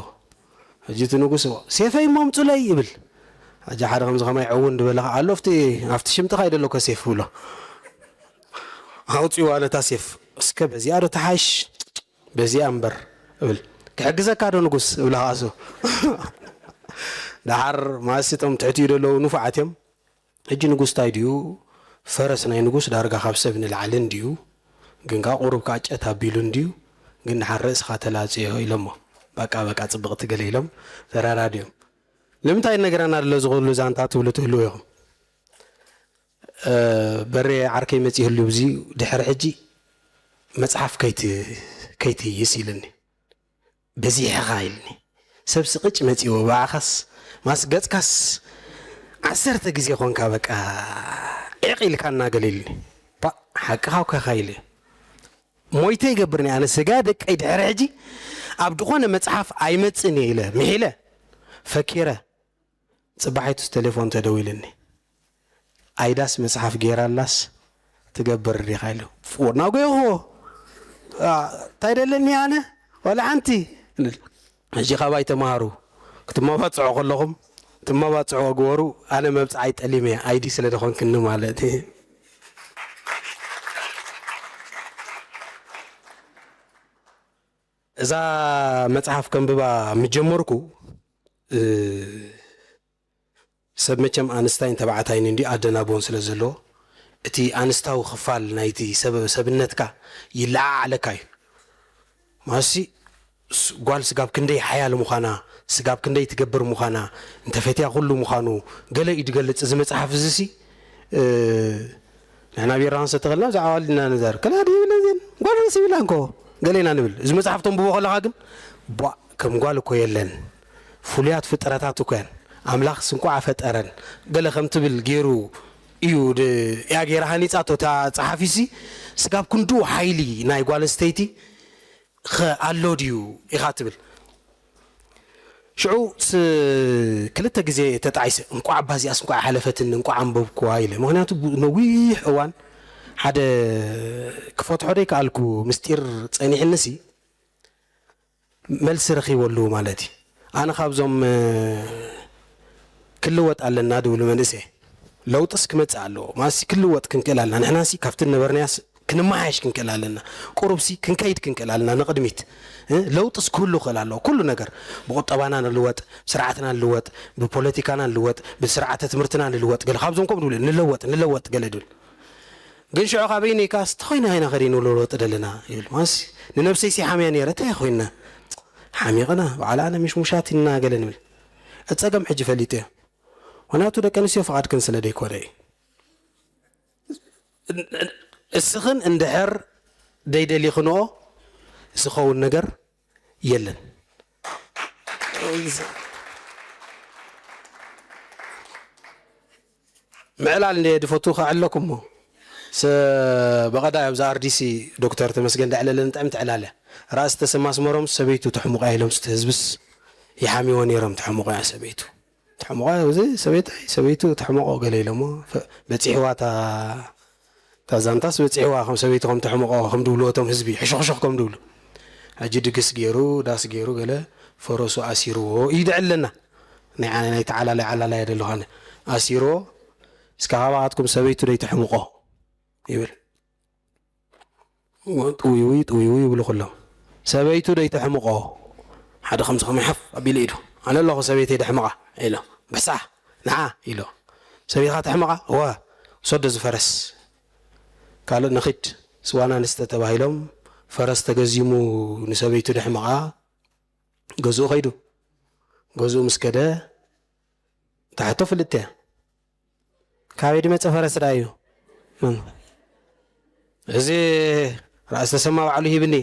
ሕጂ እቲ ንጉስ፣ "ሴፈይ እሞ ኣምጹለይ" ይብል። ሕጂ ሓደ ከምዚ ከማይ ዕው እንዳበለ ከኣ ኣሎ፣ ኣብቲ፣ ኣብቲ ሽምጥኻ እዩ ደሎ እኮ ሴፍ ብሎ። ኣውጺዋ ነታ ሴፍ። "እስከ በዚኣ ዶ ተሓይሽ? በዚኣ እምበር" እብል። "ክሕግዘካ ዶ ንጉስ?" እብላ ከኣ እሱ። ደሓር ማሲ እቶም ትሕቲኡ ደለዉ ንፉዓት እዮም። ሕጂ ንጉስ እንታይ ድዩ? ፈረስ ናይ ንጉስ ዳርጋ ካብ ሰብ ንላዕሊ እንድዩ፣ ግን ከኣ ቁሩብ ከኣ ጨት ኣቢሉ እንድዩ፣ ግን ደሓር ርእስኻ ተላጽዮ ኢሎሞ። በቃ በቃ ጽብቕቲ ገለ ኢሎም ተረዳድዮም። ንምንታይ ይነግረና ኣሎ እዚ ኩሉ ዛንታ ትብሉ ትህልዉ ኢኹም። እ፣ በሬ ዓርከይ መጺኡ ህልው እዚ ድሕሪ ሕጂ መጽሓፍ ከይት-፣ ከይትይስ ኢልኒ። በዚሕኻ ኢልኒ። ሰብ ስቕጭ መጺዎ ብኣኻስ ማስ ገጽካስ ዓሰርተ ግዜ ኾንካ በቃ ዒቕ ኢልካና ገለ ኢልኒ። ባ፣ ሓቅኻ እኮ ኢኻ ኢለ። ሞይተ ይገብርኒ ኣነ ስጋ ደቀይ ድሕሪ ሕጂ ኣብ ዝኾነ መጽሓፍ ኣይመጽእን እየ ኢለ ምሒለ ፈኪረ። ጽባሒቱስ ቴሌፎን ተደዊልኒ። "ኣይዳስ መጽሓፍ ጌራላስ ትገብር ዲኻ?" ኢሉ። ፉ-፣ ናጎየኹዎ። አ፣ እንታይ ደለኒ ኣነ? ዋላ ሓንቲ። ሕጂ ካባይ ተማሃሩ። ክትመባጽዑ ከለኹም፣ ትመባጽዑ ግበሩ። ኣነ መብጽዓይ ጠሊመ፣ ኣይዲ ስለ ዝኾንክኒ ማለት። እዛ መጽሓፍ ከንብባ ምስ ጀመርኩ፣ እ፣ ሰብ መቸም ኣንስታይን ተባዕታይን እንዲ ኣደናጎን ስለ ዘለዎ፣ እቲ ኣንስታዊ ክፋል ናይቲ ሰብ-፣ ሰብነትካ ይለዓዓለካ እዩ። ማሲ ስ-፣ ጓል ስጋብ ክንደይ ሓያል ምዃና፣ ስጋብ ክንደይ ትገብር ምዃና፣ እንተፈትያ ኩሉ ምዃኑ ገለ እዩ ዝገልጽ እዚ መጽሓፍ እዚ ሲ። እ፣ ንሕና ቢራ ክንሰቲ ከለና ብዛዕባ ጓል ኢና ንዛረብ። ከላ ድዩ ይብለን ዜን ጓል ርእሲ ይብላ እንኮ ገለ ኢና ንብል። እዚ መጽሓፍ ተንብቦ ከለኻ ግን ቧእ ከም ጓል እኮ የለን። ፍሉያት ፍጥረታት እኮ እየን። ኣምላኽስ እንቋዕ ፈጠረን። ገለ ከም ትብል ገይሩ እዩ ድ-፣ እያ ገይራ ሃኒጻቶ እታ ጸሓፊሲ። ስጋብ ክንድኡ ሓይሊ ናይ ጓል ኣንስተይቲ ኸ ኣሎ ድዩ ኢኻ ትብል። ሽዑ ስ-፣ ክልተ ግዜ ተጣዒሰ፣ እንቋዕ ባዚኣስ እንቋዕ ሓለፈትኒ፣ እንቋዕ ኣንበብኩዋ ኢለ። ምኽንያቱ ቡ-፣ ነዊሕ እዋን ሓደ ክፈትሖ ደይከኣልኩ ምስጢር ጸኒሕንሲ፣ መልሲ ረኺበሉ ማለት እዩ። ኣነ ካብዞም፣ እ፣ ክልወጥ ኣለና ድብሉ መንእሰይ፣ ለውጥስ ክመጽእ ኣለዎ። ማለትሲ ክልወጥ ክንክእል ኣለና። ንሕናሲ ካብቲ ነበርናያስ ክንመሓየሽ ክንክእል ኣለና። ቁሩብሲ ክንከይድ ክንክእል ኣለና ንቕድሚት። እ፣ ለውጥስ ክህሉ ክእል ኣለዎ። ኩሉ ነገር ብቁጠባና ንልወጥ፣ ብስርዓትና ንልወጥ፣ ብፖለቲካና ንልወጥ፣ ብስርዓተ ትምህርትና ንልወጥ። ገለ ካብዞም ከምኡ ድብሉ፣ ንለወጥ፣ ንለወጥ ገለ ድብል። ግን ሽዑ ካበይ ነይካስ፣ ተኾይና ኢና ኸዲ ንለወጥ ደለና ይብል። ማለትሲ ንነብሰይሲ ሓምያ ነይረ፣ እንታይ ኮይና? ሓሚቕና፣ ባዕላ ኣነ ምሽሙሻት ኢና ገለ ንብል። እቲ ጸገም ሕጂ ፈሊጠዮ። ምኽንያቱ ደቂ ኣንስትዮ ፍቓድክን ስለ ደይኮነ እዩ። እስኽን እንድሕር ደይደሊኽንኦ ዝኸውን ነገር የለን። ምዕላል እንደ ድፈቱ ከዕለኩም እሞ። ሰ-፣ በቐዳይ ኣብዚ ኣር ዲ ሲ ዶክተር ተመስገን ደዕለለን ጥዕምቲ ዕላለ። ራእሲ ተሰማ ኣስመሮም ሰበይቱ ተሕሙቕ እያ ኢሎም ስቲ ህዝብስ ይሓምዎ ነይሮም። ተሕሙቕ እያ ሰበይቱ። ተሕሙቕ እያ፣ እዚ ሰበይታይ፣ ሰበይቱ ተሕሙቖ ገለ ኢሎሞ። ፈ-፣ በጺሕዋ እታ፣ እታ ዛንታስ በጺሕዋ፣ ከም ሰበይቱ ከም ተሕሙቖ ከም ድብልዎ እቶም ህዝቢ፣ ሕሹኽሹኽ ከም ድብሉ። ሕጂ ድግስ ገይሩ፣ ዳስ ገይሩ ገለ ፈረሱ ኣሲርዎ እዩ ደዕለና። ናይ ዓነ-፣ ናይ ተዓላላይ ዓላላይ እየ ደለኹ ኣነ። ኣሲርዎ፣ እስከ ካባኻትኩም ሰበይቱ ደይተሕምቖ ይብል። ጥውይውይ፣ ጥውይውይ ይብሉ ኩሎም። ሰበይቱ ደይተሕምቖ። ሓደ ከምዚ ከመይ ሓፍ ኣቢሉ ኢዱ። ኣነ ኣለኹ ሰበይተይ ደሕምቓ ኢሎ። በሳሕ፣ ንዓ ኢሎ። ሰበይትኻ ተሕምቓ? እወ። ውሰዶ እዚ ፈረስ። ካልእ ንኺድ። ስዋና ንስተ ተባሂሎም ፈረስ ተገዚሙ ንሰበይቱ ደሕምቓ። ገዝኡ ኸይዱ። ገዝኡ ምስ ከደ፣ እታ ሕቶ ፍልጥቲ እያ። ካበይ ድመጸ ፈረስ ደኣ እዩ? መን? እዚ ራእሲ ተሰማ ባዕሉ ሂብኒ።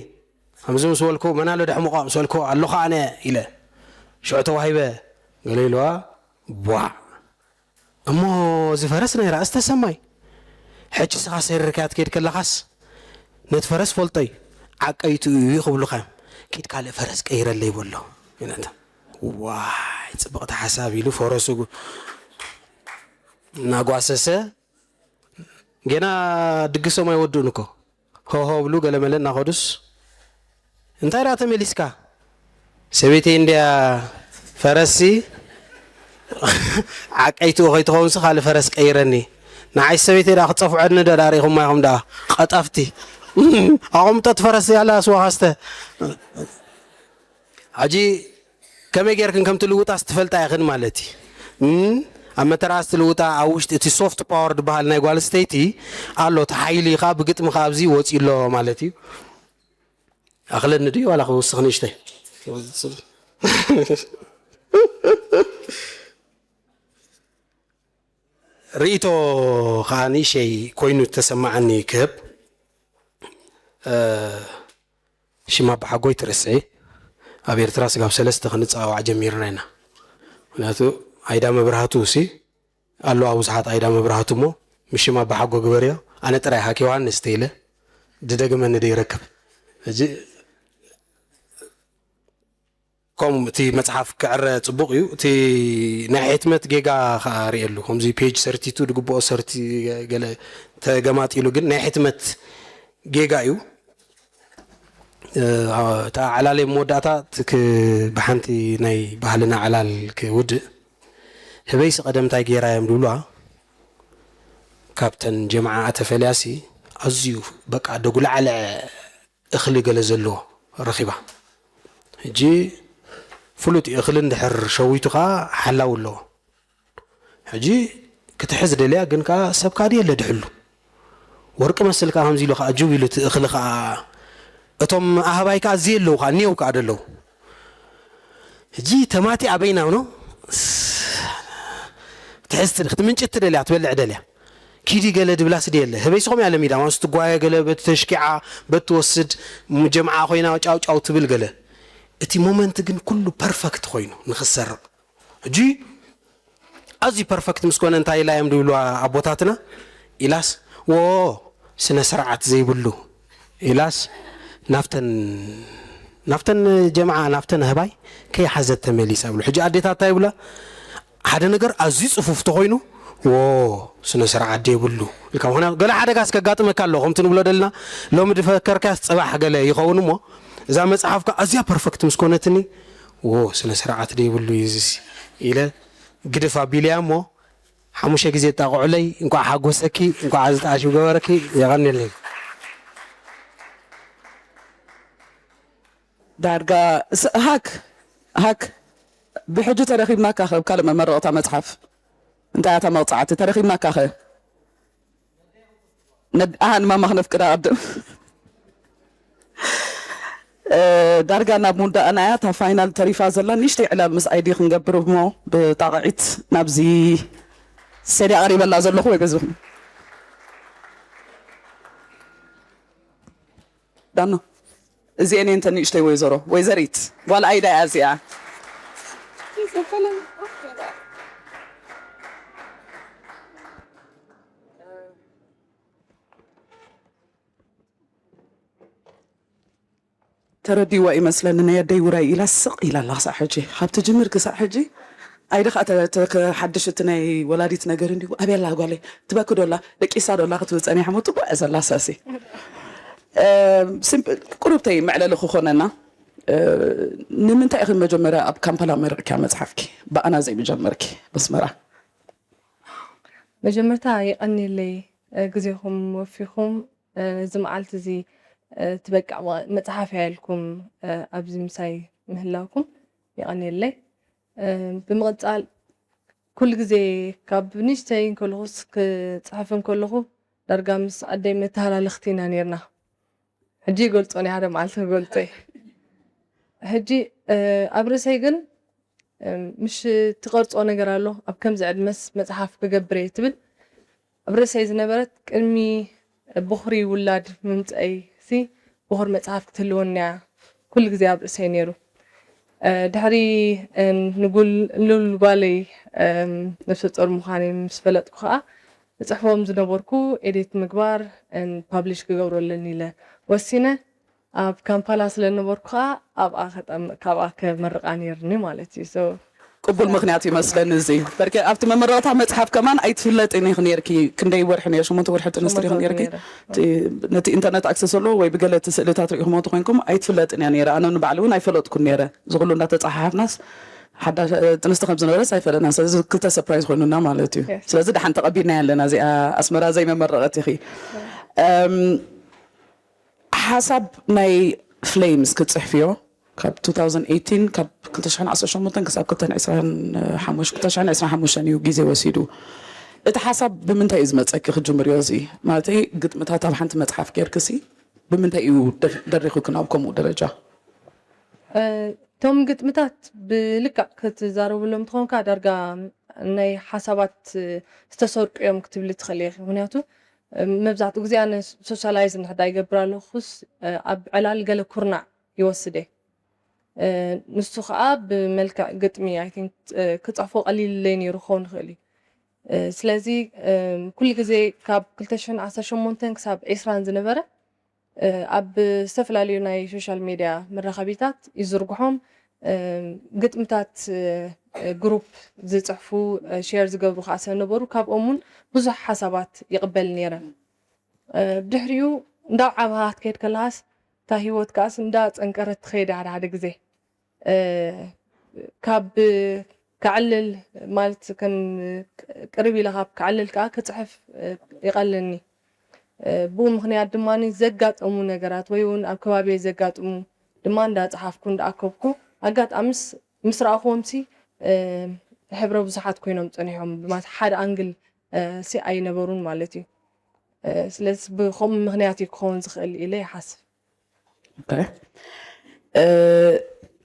ከምዚ ምስ በልኩ፣ መን ኣሎ ደሕምቖ? ምስ በልኩ፣ ኣለኹ ኣነ ኢለ። ሽዑ ተዋሂበ። ገለ ኢልዋ፣ ቧዕ። እሞ እዚ ፈረስ ናይ ራእሲ ተሰማይ። ሕጂ ስኻ ሰሪርካያ ትከይድ ከለኻስ፣ ነቲ ፈረስ ፈልጦይ፣ ዓቀይቱ እዩ ክብሉኻ እዮም። ኪድ ካልእ ፈረስ ቀይረለይ በሎ። ይነታ። ዋይ፣ ጽብቕቲ ሓሳብ ኢሉ ፈረሱ ጉ-፣ እናጓሰሰ፣ ገና ድግሶም ኣይወድኡን እኮ፣ ሆሆ ብሉ ገለመለ እናኸዱስ፣ እንታይ ደኣ ተመሊስካ? ሰበይተይ እንድያ ፈረስሲ ዓቀይትኡ ከይትኸውንሲ ካልእ ፈረስ ቀይረኒ። ንዓይ ሰበይተይ ደኣ ክጸፍዐኒ ዶ ደኣ ርኢኹማ ኢኹም ደኣ፣ ቀጠፍቲ። ኣቐምጦት ፈረስ ያላ ስዋ ካስተ። ሕጂ ከመይ ጌርክን ከም ትልውጣስ ትፈልጣ ኢኽን ማለት እዩ። እም፣ ኣብ መተርኣስ ትልውጣ ኣብ ውሽጢ እቲ ሶፍት ፓወር ዝበሃል ናይ ጓል ስተይቲ ኣሎ፣ እቲ ሓይሊ ኸኣ ብግጥሚ ኸኣ ኣብዚ ወጺኡ ኣሎ ማለት እዩ። ኣኽለኒ ድዩ ዋላ ክውስኽ ንእሽተይ? ርእይቶ ኸኣ ንእሸይ ኮይኑ ተሰማዓኒ ክህብ። እ፣ ሽም ኣባሓጎይ ትርስዒ። ኣብ ኤርትራ ስጋብ ሰለስተ ክንጸዋዋዕ ጀሚርና ኢና። ምክንያቱ ኣይዳ መብርሃቱ ሲ ኣለዋ ብዙሓት ኣይዳ መብርሃቱ እሞ፣ ምስ ሽም ኣባሓጎ ግበርዮ፣ ኣነ ጥራይ ሃክ ዮሃንስ ተይለ ድደግመኒ ዶ ይረክብ? ሕጂ ከምኡ እቲ መጽሓፍ ክዕረ ጽቡቕ እዩ። እቲ ናይ ሕትመት ጌጋ ከኣ ርእየሉ። ከምዚ ፔጅ ሰርቲቱ ድግብኦ ሰርቲ ገለ ተገማጢሉ፣ ግን ናይ ሕትመት ጌጋ እዩ። እ፣ እታ ዕላለይ መወዳእታ እቲ ክ-፣ ብሓንቲ ናይ ባህልና ዕላል ክውድእ፣ ህበይሲ ቀደም እንታይ ገይራ እዮም ድብሉዋ፣ ካብተን ጀምዓኣ ተፈልያሲ ኣዝዩ በቃ ደጉላዕልዐ እኽሊ ገለ ዘለዎ ረኺባ። ሕጂ ፍሉጥ እዩ፣ እኽሊ እንድሕር ሸዊቱ ኸዓ ሓላዊ ኣለዎ። ሕጂ ክትሕዝ ደልያ፣ ግን ከኣ ሰብካ ድየ ኣለ ድሕሉ። ወርቂ መስል ከኣ ከምዚ ኢሉ ከኣ ጅው ኢሉ እቲ እኽሊ ከኣ፣ እቶም ኣህባይ ከኣ እዚየ ኣለዉ ከኣ፣ እኒየው ከኣ ደለዉ። ሕጂ ተማቲ ኣበይና ብኖ? ትሕዝ ትድ-፣ ክትምንጭ ትደልያ፣ ትበልዕ ደልያ። ኪዲ ገለ ድብላስ ድየ ኣለ። ህበይስኹም እያ ለሚዳ፣ ማለት ትጓየ ገለ በቲ ተሽኪዓ፣ በቲ ትወስድ፣ ጀምዓ ኮይና ጫው ጫው ትብል ገለ። እቲ ሞመንት ግን ኩሉ ፐርፈክት ኮይኑ ንኽሰርቕ። ሕጂ ኣዝዩ ፐርፈክት ምስ ኮነ እንታይ ኢላ እዮም ድብሉ ኣቦታትና? ኢላስ፣ "ዎ፣ ስነ ስርዓት ዘይብሉ" ኢላስ፣ ናብተን፣ ናብተን ጀምዓ፣ ናብተን ኣህባይ ከይሓዘት ተመሊሳ ብሉ። ሕጂ ኣዴታት እንታይ ይብላ? ሓደ ነገር ኣዝዩ ጽፉፍ ተኾይኑ፣ "ዎ፣ ስነ ስርዓት ዘይብሉ" ኢልካ። ምኽንያቱ ገለ ሓደጋስ ከጋጥመካ ኣለዎ፣ ከምቲ ንብሎ ደልና፣ ሎሚ ድፈከርካስ ጽባሕ ገለ ይኸውን እሞ፣ እዛ መጽሓፍካ ኣዝያ ፐርፈክት ምስ ኮነትኒ፣ "ዎ፣ ስነ ስርዓት ዘይብሉ እዩ እዚስ" ኢለ ግድፍ ኣቢለያ እሞ፣ ሓሙሽተ ግዜ ጣቕዑለይ፣ እንኳዕ ሓጎሰኪ፣ እንኳዕ ዝጠዓሽ ገበረኪ፣ የቐንየለይ። ዳርጋ ስ-፣ ሃክ፣ ሃክ፣ ብሕጂ ተረኺብናካ ከ ኣብ ካልእ መመረቕታ መጽሓፍ? እንታይ እያ እታ መቕጻዕቲ? ተረኺብናካ ከ? ነድ-፣ ኣሃ፣ ንማማ ክነፍቅዳ ቅድም። እ፣ ዳርጋ ናብ ምውዳእና እያ። እታ ፋይናል ተሪፋ ዘላ ንእሽተይ ዕላል ምስ ኣይዲ ክንገብር እሞ ብጣቕዒት ናብዚ ሴድያ ቀሪበላ ዘለኹ ወይ በዝኹም። ዳኖ፣ እዚኤን እየን እተን ንእሽተይ ወይዘሮ፣ ወይዘሪት፣ ጓል ኣይዳ እያ እዚኣ። ተረዲእዋ ይመስለኒ፣ ናይ ኣደይ ውራይ ኢላ ስቕ ኢላ ኣላ ክሳዕ ሕጂ። ካብ ትጅምር ክሳዕ ሕጂ፣ ኣይደ ኸዓ ተ-፣ ተ-፣ ከ-፣ ሓድሽ እቲ ናይ ወላዲት ነገር እንዲሁ፣ ኣበይ ኣላ ጓለይ? ትበኪ ዶ ኣላ? ደቂሳ ዶ ኣላ? ክትብል ጸኒሓ እሞ፣ ጥቡቕ እያ ዘላ ሰሲ። እ፣ ሲምፕል፣ ቁሩብተይ መዕለሊ ክኾነና፣ እ፣ ንምንታይ ኢኺ መጀመርያ ኣብ ካምፓላ መሪቕኪያ መጽሓፍኪ? ብኣና ዘይምጀመርኪ፣ በስመራ። መጀመርታ የቐንየለይ፣ እ፣ ግዜኹም ወፊኹም፣ እ፣ እዚ መዓልቲ እዚ፣ እ፣ ትበቅዕ መ-፣ መጽሓፍ እያ ኢልኩም፣ እ፣ ኣብዚ ምሳይ ምህላውኩም የቐንየለይ። እ፣ ብምቕጻል፣ ኩሉ ግዜ ካብ ንእሽተይ እንከለኹስ ክጽሕፍ እንከለኹ፣ ዳርጋ ምስ ኣደይ መተሃላለኽቲ ኢና ኔርና። ሕጂ ይገልጾ፣ ናይ ሓደ መዓልቲ ክገልጾ እየ። ሕጂ፣ እ፣ ኣብ ርእሰይ ግን፣ እ፣ ምሽ ትቐርጾ ነገር ኣሎ፣ ኣብ ከምዚ ዕድመስ መጽሓፍ ክገብር እየ ትብል። ኣብ ርእሰይ ዝነበረት ቅድሚ ብኹሪ ውላድ ምምጸይ ሲ ብኹር መጽሓፍ ክትህልወኒ እያ ኩሉ ግዜ ኣብ ርእሰይ ነይሩ። እ፣ ድሕሪ፣ እ፣ ንጉል-፣ ንሉል ጓለይ፣ እ፣ ነፍሰ ጾር ምዃነይ ምስ ፈለጥኩ ኸኣ፣ ዝጽሕፎም ዝነበርኩ ኤዲት ምግባር፣ እ፣ ፓብሊሽ ክገብሮ ኣለኒ ኢለ ወሲነ። ኣብ ካምፓላ ስለ ዝነበርኩ ኸኣ ኣብኣ ከጠም-፣ ካብኣ ከመርቓ ነይርኒ ማለት እዩ። So፣ ቅቡል ምኽንያት ይመስለኒ እዚ። በርኬ ኣብቲ መመረቕታ መጽሓፍ ከማን ኣይትፍለጥን ኢኺ ነርኪ። ክንደይ ወርሒ ነይሩ? ሸሞንተ ወርሒ ጥንስቲ ኢኺ ነርኪ። ነቲ ኢንተርነት ኣክሰስ ኣለዎ ወይ ብገለ እቲ ስእልታት ርኢኹሞ ተኾይንኩም ኣይትፍለጥን እያ ነይራ። ኣነ ንባዕሊ እውን ኣይፈለጥኩን ነይረ። እዚ ኩሉ እንዳተጻሓሓፍናስ ሓዳሽ ጥንስቲ ከም ዝነበረስ ኣይፈለጥና። ስለዚ ክልተ ሰርፕራይዝ ኮይኑና ማለት እዩ። ስለዚ ደሓን ተቐቢልና ኣለና እዚኣ። ኣስመራ ዘይመመረቐት ኢኺ። ሓሳብ ናይ ፍሌምስ ክትጽሕፍዮ ካብ two thousand eighteen ካብ ክልተ ሽሕን ዓሰርተ ሸሞንተን ክሳብ ክልተ ሽሕን ዕስራን ሓሙሽተ እዩ ግዜ ወሲዱ። እቲ ሓሳብ ብምንታይ እዩ ዝመጸኪ ክጅምርዮ? እዚ ማለት ግጥምታት ኣብ ሓንቲ መጽሓፍ ጌርክሲ ብምንታይ እዩ ደሪኹ ናብ ከምኡ ደረጃ? እቶም ግጥምታት ብልክዕ ክትዛረብሎም ትኾንካ ዳርጋ ናይ ሓሳባት ዝተሰርቁ እዮም ክትብሊ ትኽእል ኢኺ። ምክንያቱ መብዛሕትኡ ግዜ ኣነ ሶሻላይዝ እንድሕዳ ይገብር ኣለኹስ ኣብ ዕላል ገለ ኩርናዕ ይወስድ እየ። ንሱ ከዓ ብመልክዕ ግጥሚ ክፅሕፎ ቀሊለይ ነይሩ ክኸውን ይኽእል እዩ። ስለዚ ኩሉ ግዜ ካብ ክልተ ሽሕን ዓሰርተ ሸሞንተን ክሳብ ዒስራን ዝነበረ ኣብ ዝተፈላለዩ ናይ ሶሻል ሜድያ መራኸቢታት ይዝርግሖም ግጥምታት ግሩፕ ዝፅሕፉ ሼር ዝገብሩ ከዓ ሰብ ነበሩ። ካብኦም እውን ብዙሕ ሓሳባት ይቕበል ነይረ። ድሕሪኡ እንዳዓበኻ ክትከይድ ከለሃስ እታ ህይወት ከዓስ እንዳፀንቀረት ትኸይድ ሓደ ሓደ ግዜ ካብ ከዕልል ማለት ከም ቅርብ ኢለ ካብ ከዕልል ከዓ ክፅሕፍ ይቐለኒ። ብኡ ምኽንያት ድማ ዘጋጠሙ ነገራት ወይ እውን ኣብ ከባቢ ዘጋጥሙ ድማ እንዳፀሓፍኩ እንዳኣከብኩ ኣጋጣሚስ ምስ ረኣኹዎም ሲ ሕብረ ብዙሓት ኮይኖም ፀኒሖም ብማት ሓደ ኣንግል ሲ ኣይነበሩን ማለት እዩ። ስለዚ ብከምኡ ምኽንያት እዩ ክኸውን ዝኽእል ኢለ ይሓስብ።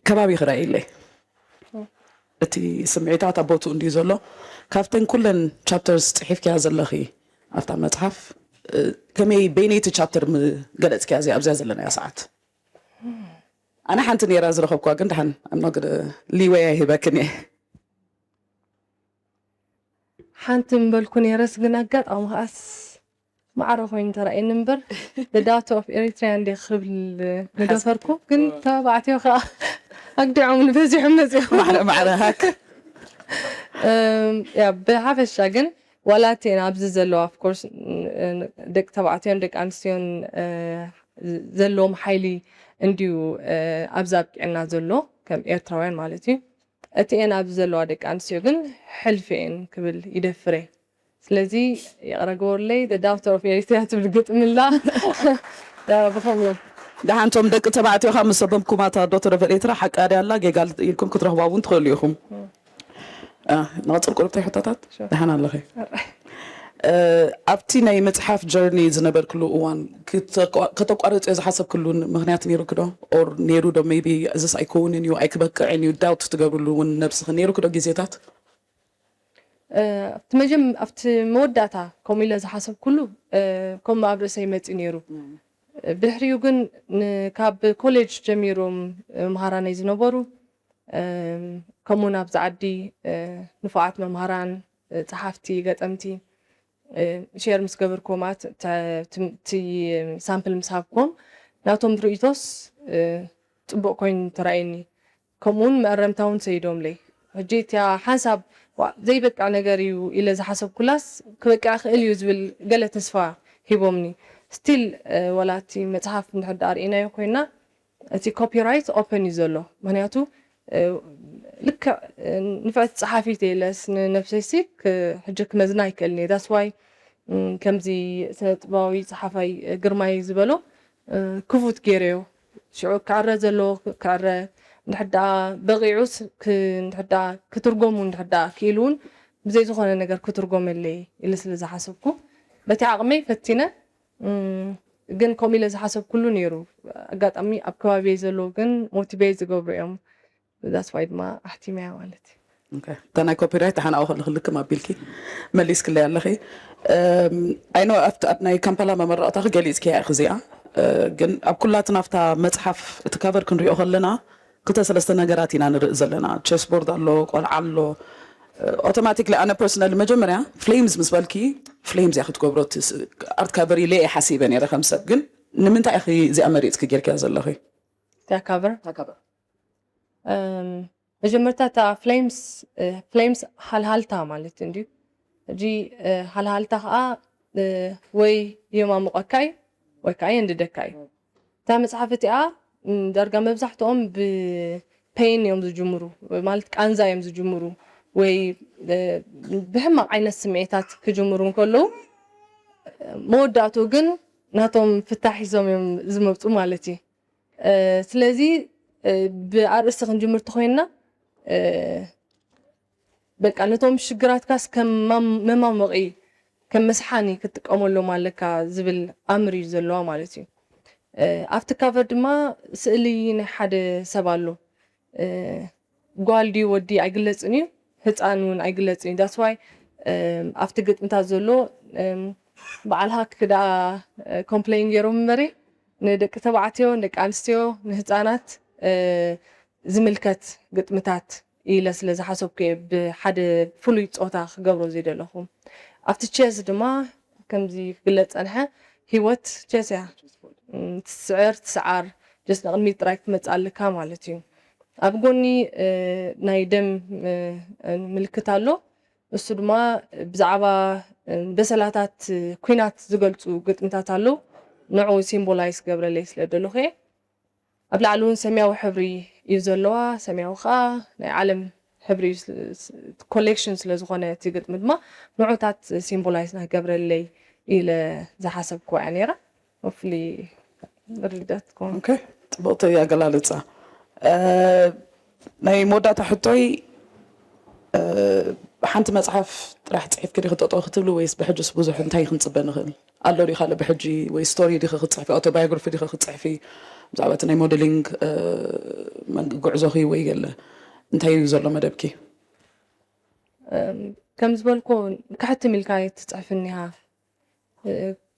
ከባቢ ክረኣይለይ እቲ ስምዒታት ኣብ ቦትኡ እንድዩ ዘሎ። ካብተን ኩለን ቻፕተርስ ፅሒፍክያ ዘለኺ ኣብታ መፅሓፍ ከመይ በይነይቲ ቻፕተር ገለፅክያ እዚኣ ኣብዚኣ ዘለናያ ሰዓት? ኣነ ሓንቲ ነይራ ዝረኸብኳ ግን ደሓን ኣምኖ ግደ ሊወይ ኣይህበክን እየ። ሓንቲ ምበልኩ ነይረስ ግን ኣጋጣሚ ከዓስ ማዕረ ኮይኑ ተራእየኒ እምበር the daughter of Eritrea እንደ ክብል ንደፈርኩ ግን ተባዕትዮ ከዓ ኣግዲዖም ንበዚሑ መፅኦም ማዕረ ማዕረ ሃክ ብሓፈሻ ግን ዋላ እተን ኣብዚ ዘለዋ of course ደቂ ተባዕትዮን ደቂ ኣንስትዮን ዘለዎም ሓይሊ እንድዩ ኣብዚ ኣብቂዕና ዘሎ ከም ኤርትራውያን ማለት እዩ። እቲኤን ኣብዚ ዘለዋ ደቂ ኣንስትዮ ግን ሕልፊ እየን ክብል ይደፍረ። ስለዚ ይቕረ ግበሩለይ the daughter of Eritrea ትብል ግጥሚ ኣላ። ብኸምኡ ደሓንቶም ደቂ ተባዕትዮ ካብ ምስ ሰበምኩም ኣታ ዶተር ኤርትራ ሓቃ ድያ ኣላ ጌጋ ኢልኩም ክትረኽባ እውን ትኽእሉ ኢኹም። ንቐፅል ቁርብታይ ሕቶታት ደሓን ኣለኺ። ኣብቲ ናይ መፅሓፍ ጀርኒ ዝነበርክሉ እዋን ከተቋርፅዮ ዝሓሰብክሉን ምክንያት ነይሩኪ ዶ? ኦር ነይሩ ዶ ሜይቢ እዚስ ኣይከውንን እዩ ኣይክበቅዕን እዩ ዳውት ትገብርሉ እውን ነብስኺ ነይሩኪ ዶ ግዜታት? ኣብቲ መወዳእታ ከምኡ ኢለ ዝሓሰብኩሉ ከምኡ ኣብ ርእሰይ መፂ ነይሩ። ብድሕሪኡ ግን ካብ ኮሌጅ ጀሚሮም መሃራነይ ዝነበሩ ከምኡ ናብዚ ዓዲ ንፉዓት መምሃራን፣ ፀሓፍቲ፣ ገጠምቲ ሼር ምስ ገበርክዎም ማለት እቲ ሳምፕል ምስ ሃብክዎም ናቶም ርእይቶስ ፅቡቕ ኮይኑ ተራእየኒ። ከምኡውን መእረምታ እውን ሰይዶምለይ። ሕጂ እቲያ ሓንሳብ ዘይበቅዕ ነገር እዩ ኢለ ዝሓሰብኩላስ ክበቅዕ ክእል እዩ ዝብል ገለ ተስፋ ሂቦምኒ። ስቲል ወላ እቲ መፅሓፍ እንድሕር ዳኣ ርኢናዮ ኮይና እቲ ኮፒራይት ኦፐን እዩ ዘሎ። ምክንያቱ ልክዕ ንፍዕቲ ፀሓፊት የለስ ንነብሰይሲ ሕጂ ክመዝና ኣይክእልን እየ። ዳስ ዋይ ከምዚ ስነ ጥበባዊ ፀሓፋይ ግርማይ ዝበሎ ክፉት ገይረዮ ሽዑ ክዕረ ዘለዎ ክዕረ እንድሕዳ በቂዑስ እንድሕዳ ክትርጎሙ እንድሕዳ ክኢሉ እውን ብዘይ ዝኾነ ነገር ክትርጎመለይ ኢለ ስለ ዝሓሰብኩ በቲ ዓቕመይ ፈቲነ። ግን ከምኡ ኢለ ዝሓሰብኩሉ ነይሩ። ኣጋጣሚ ኣብ ከባቢየ ዘለዉ ግን ሞቲቬት ዝገብሩ እዮም። ዛስ ዋይ ድማ ኣሕቲመያ ማለት እዩ። እታ ናይ ኮፒራይት ደሓን ኣብኡ ከለኺ ልክም ኣቢልኪ መሊስክለይ ኣለኺ። ኣይኖ ኣብቲ ኣብ ናይ ካምፓላ መመረቕታኺ ገሊፅክያ ኢኺ እዚኣ። ግን ኣብ ኩላትና ኣብታ መፅሓፍ እቲ ካቨር ክንሪኦ ከለና ክልተ ሰለስተ ነገራት ኢና ንርኢ ዘለና። ቸስ ቦርድ ኣሎ፣ ቆልዓ ኣሎ። ኦቶማቲክሊ ኣነ ፐርሰናሊ መጀመርያ ፍሌምስ ምስ በልኪ ፍሌምስ እያ ክትገብሮ ኣርት ካቨር ኢለ እየ ሓሲበ ነይረ ከም ሰብ። ግን ንምንታይ ኢኺ እዚኣ መሪፅኪ ጌርክያ ዘለኺ? እዚኣ ካቨር መጀመርታ እታ ፍሌምስ ፍሌምስ ሃልሃልታ ማለት እንድዩ። ሕጂ ሃልሃልታ ከዓ ወይ የማሙቐካ እዩ ወይ ከዓ የንድደካ እዩ። እታ መፅሓፍ እቲኣ ዳርጋ መብዛሕትኦም ብፔን እዮም ዝጅምሩ፣ ማለት ቃንዛ እዮም ዝጅምሩ፣ ወይ ብሕማቕ ዓይነት ስምዒታት ክጅምሩ እንከለዉ፣ መወዳእቱ ግን ናቶም ፍታሕ ሒዞም እዮም ዝመፁ ማለት እዩ። ስለዚ ብኣርእስቲ ክንጅምር ተኮይንና፣ በቃ ነቶም ሽግራትካስ ከም መማሞቂ፣ ከም መስሓኒ ክትጥቀመሎም ኣለካ ዝብል ኣምር እዩ ዘለዋ ማለት እዩ። ኣብቲ ካቨር ድማ ስእሊ ናይ ሓደ ሰብ ኣሎ። ጓል ድዩ ወዲ ኣይግለጽን እዩ፣ ህፃን እውን ኣይግለጽን እዩ። ዳስዋይ ኣብቲ ግጥምታት ዘሎ በዓል ሃክ ደኣ ኮምፕሌን ገይሮም እምበሪ፣ ንደቂ ተባዕትዮ፣ ንደቂ ኣንስትዮ፣ ንህፃናት ዝምልከት ግጥምታት ኢለ ስለ ዝሓሰብኩ እየ ብሓደ ፍሉይ ፆታ ክገብሮ ዘይደለኹ። ኣብቲ ቸስ ድማ ከምዚ ክግለፅ ፀንሐ፣ ህይወት ቸስ እያ። ትስዕር ትስዓር፣ ጀስ ንቕድሚት ጥራይ ክትመፅእ ኣለካ ማለት እዩ። ኣብ ጎኒ ናይ ደም ምልክት ኣሎ። እሱ ድማ ብዛዕባ በሰላታት ኩናት ዝገልፁ ግጥምታት ኣለዉ። ንዑ ሲምቦላይዝ ክገብረለይ ስለ ደለኹ እየ። ኣብ ላዕሊ እውን ሰማያዊ ሕብሪ እዩ ዘለዋ። ሰማያዊ ከዓ ናይ ዓለም ሕብሪ እዩ፣ ኮሌክሽን ስለ ዝኾነ እቲ ግጥሚ ድማ ንዑታት ሲምቦላይዝ ናገብረለይ ኢለ ዝሓሰብክዋ እያ ነይራ። ሆፍሊ ርዳትኩም። ጽቡቕቲ ኣገላልጻ። ናይ መወዳእታ ሕቶይ፣ ሓንቲ መጽሓፍ ጥራሕ ጽሒፍኪ ዲኺ ጠጠው ክትብሊ ወይስ ብሕጅስ ብዙሕ እንታይ ክንጽበ ንኽእል ኣሎ? ዲ ካልእ ብሕጂ ወይ ስቶሪ ዲኺ ክትጽሕፊ፣ ኣውቶባዮግራፊ ዲኺ ክትጽሕፊ፣ ብዛዕባ እቲ ናይ ሞዴሊንግ ጉዕዞኺ ወይ ገለ እንታይ እዩ ዘሎ መደብኪ? ከም ዝበልኩ ክሕትም ኢልካ ትጽሕፍ እኒሃ።